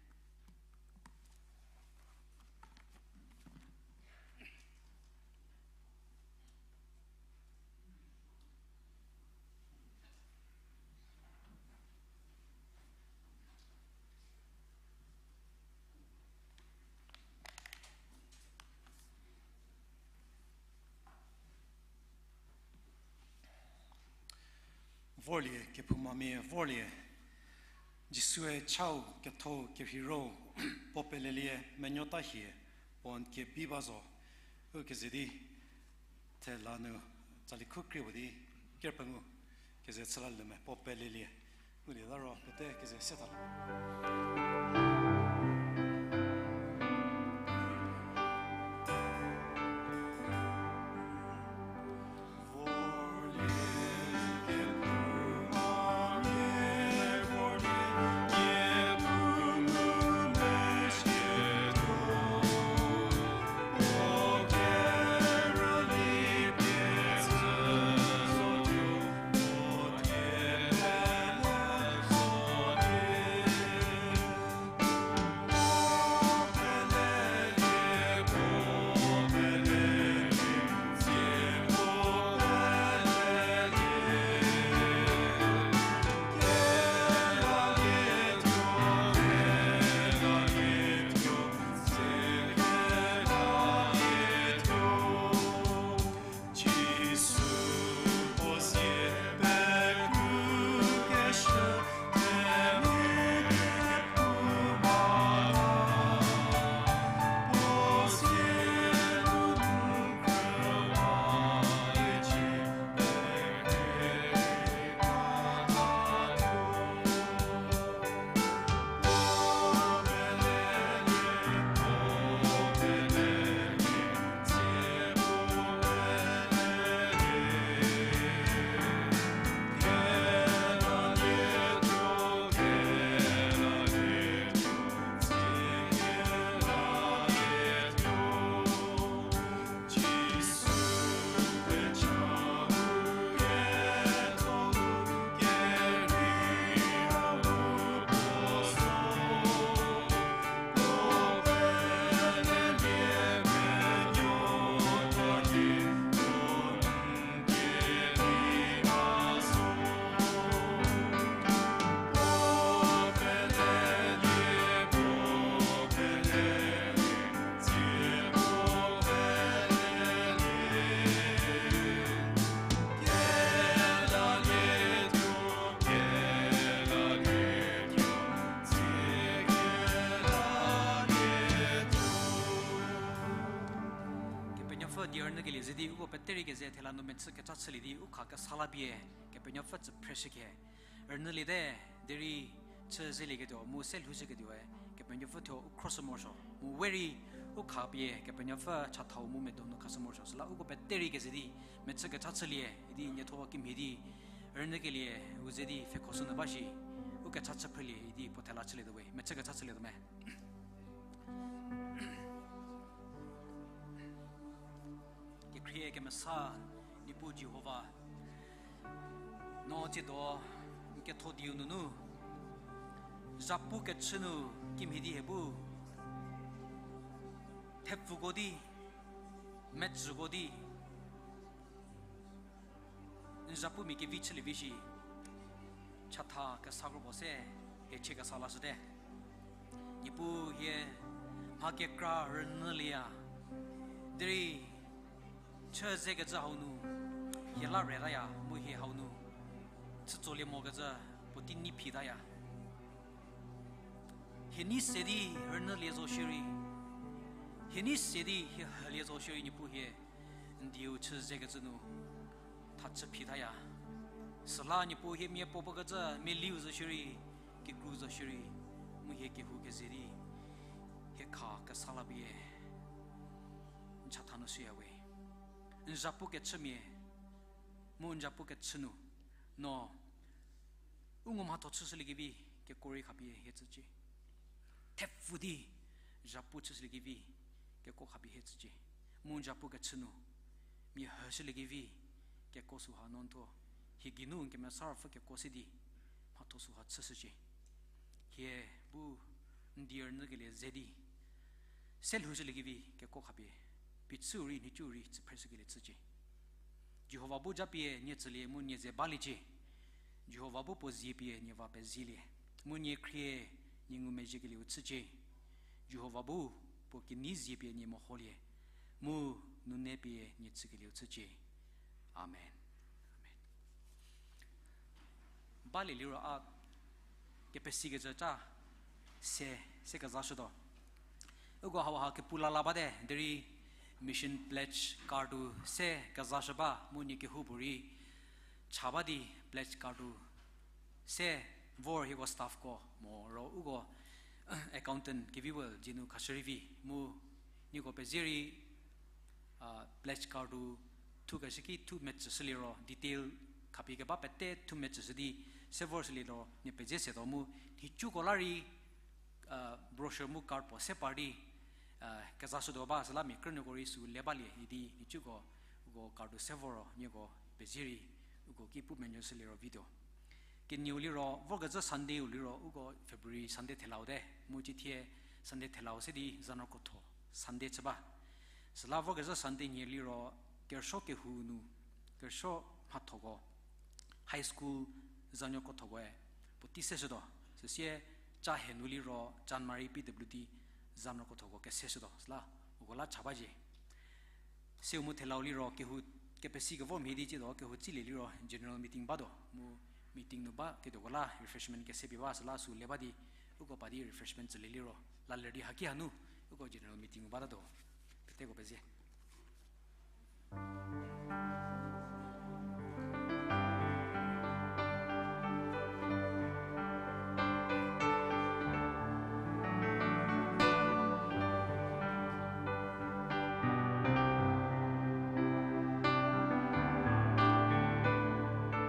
Vorlie, kephoumamia vorlie, Jisue chau ketho kerheiro, puo pelelie menuota hie, puo n kebi ba zo, u keze di, thela nu, tsali khu krie puo di, kerpengou, keze chüla lü me, puo pelelie, ngulieta ro, pete keze se tha lo. Peterei keze thela nu mechü kecha chülie di u kha kesa la pie, Kepenuopfü tsü phreshükhe. Rünyüliete, derei chü zelieketuo mu se lhoushüketuoe, Kepenuopfü thuo u khroshü morosuo. Mu we rei u kha pie, Kepenuopfü chathau mu medo nu khashü morosuo. Süla uko peterei keze di, mechü kecha chülie, idi nietho kimhie di, rünyükelie u ze di pfhekhoshü nyü ba shi, u kecha chü phrülie, idi puo thela chülietuo we, mechü kecha chülietuo me. Kekhrie kemesa Niepuu Jihova, no tsiedo n ketho diu nunu, zhapu kechü nu kimhie di hie bu, thepfuko di, metsüko di, n zhapumia kevi chülievi shi, chatha kesa kro puo se, hie chie kesa lashüte. Niepuu hie mha kekra rünyülieya, derei chü zekecü hau nu, hie la retaya, mu hie hau nu, chütsolie mokecü, puotei nei phitaya. Hie nei se di rünyülie zo shierei, hie nei se di hie hülie zo shierei Niepuu hie, n dieu chü zekecü nu, thachü phitaya. Süla Niepuu hie mia puo puo kecü, mia liu zo shierei, kikru zo shierei, mu hie kehou keze di, hie kha kesa la pie, n chatha nu shüya we. N zhapu kechümia, mu n zhapu kechü nu, no, u ngu mhatho chüshüliekevi, kekuo rei khapie hie tsücie. Thepfu di, zhapu chüshüliekevi, kekuo khapie hie tsücie. Mu n zhapu kechü nu, mia hüshüliekevi, kekuo süha no n thuo, hie geinu n Kemesa Ruopfü kekuo se di, mhatho süha chüshücie. Hie bu n die rünyükelie ze di, se lhoushüliekevi kekuo khapie, phichüu rei, nhicu rei, tsüphreshükelieu chücie. Jihova bu japie nie tsülie mu nie ze baliecie. Jihova bu puo zie pie nie va pezielie. Mu nie khrie, nie ngumezhiekelieu chücie. Jihova bu puo kinyi zie pie nie meholie. Mu nune pie nie tsükelieu chücie. Amen. Amen. Balie liro a kepesikecü ca se, se kezashütuo. Uko hauha kepu lala bate, derei mission pledge card-u se kezashü ba, mu nie kehoupuorei cha ba di pledge card-u se vor hieko staffko mo ro uko accountant kevipuo dzie nu khashü rei vi mu nieko pezie rei, pledge card-u thukeshü ki thu metsüshüliro, detail khapie keba pete thu metsüshü di, se vorshüliro, nie pezie setuo mu, nhicuko la rei, brochure mu card puo se par di, kezashütuo ba, süla mia krünuoko rei sü le balie idi, nhicuko, uko card-u se vor ro, nieko pezie rei, uko ki pu menuoshüliro vituo. Kenieu liro, vorkezhü Sunday-u liro, uko February Sunday thelau te, mu cithie Sunday thelau se di zanuo krotho Sunday chü ba. Süla vorkezhü Sunday nhie liro, kerüsuo kehou nu, kerüsuo mhathoko, high school zanuo krothokoe, puotei seshütuo, süsie ca henu liro, Chanmari P W D zanuo krothokoe keseshütuo, süla, uko la cha bacie. Seu mu thelau liro kehou kepesi kevor mhie di tsiedo kehou tsilie liro general meeting batuo mu meeting nu ba ketuoko la refreshment kesepie ba süla sü le ba di uko pa di refreshment tsülie liro la ler di haki hanu uko general meeting nu batatuo. Peteko pezie.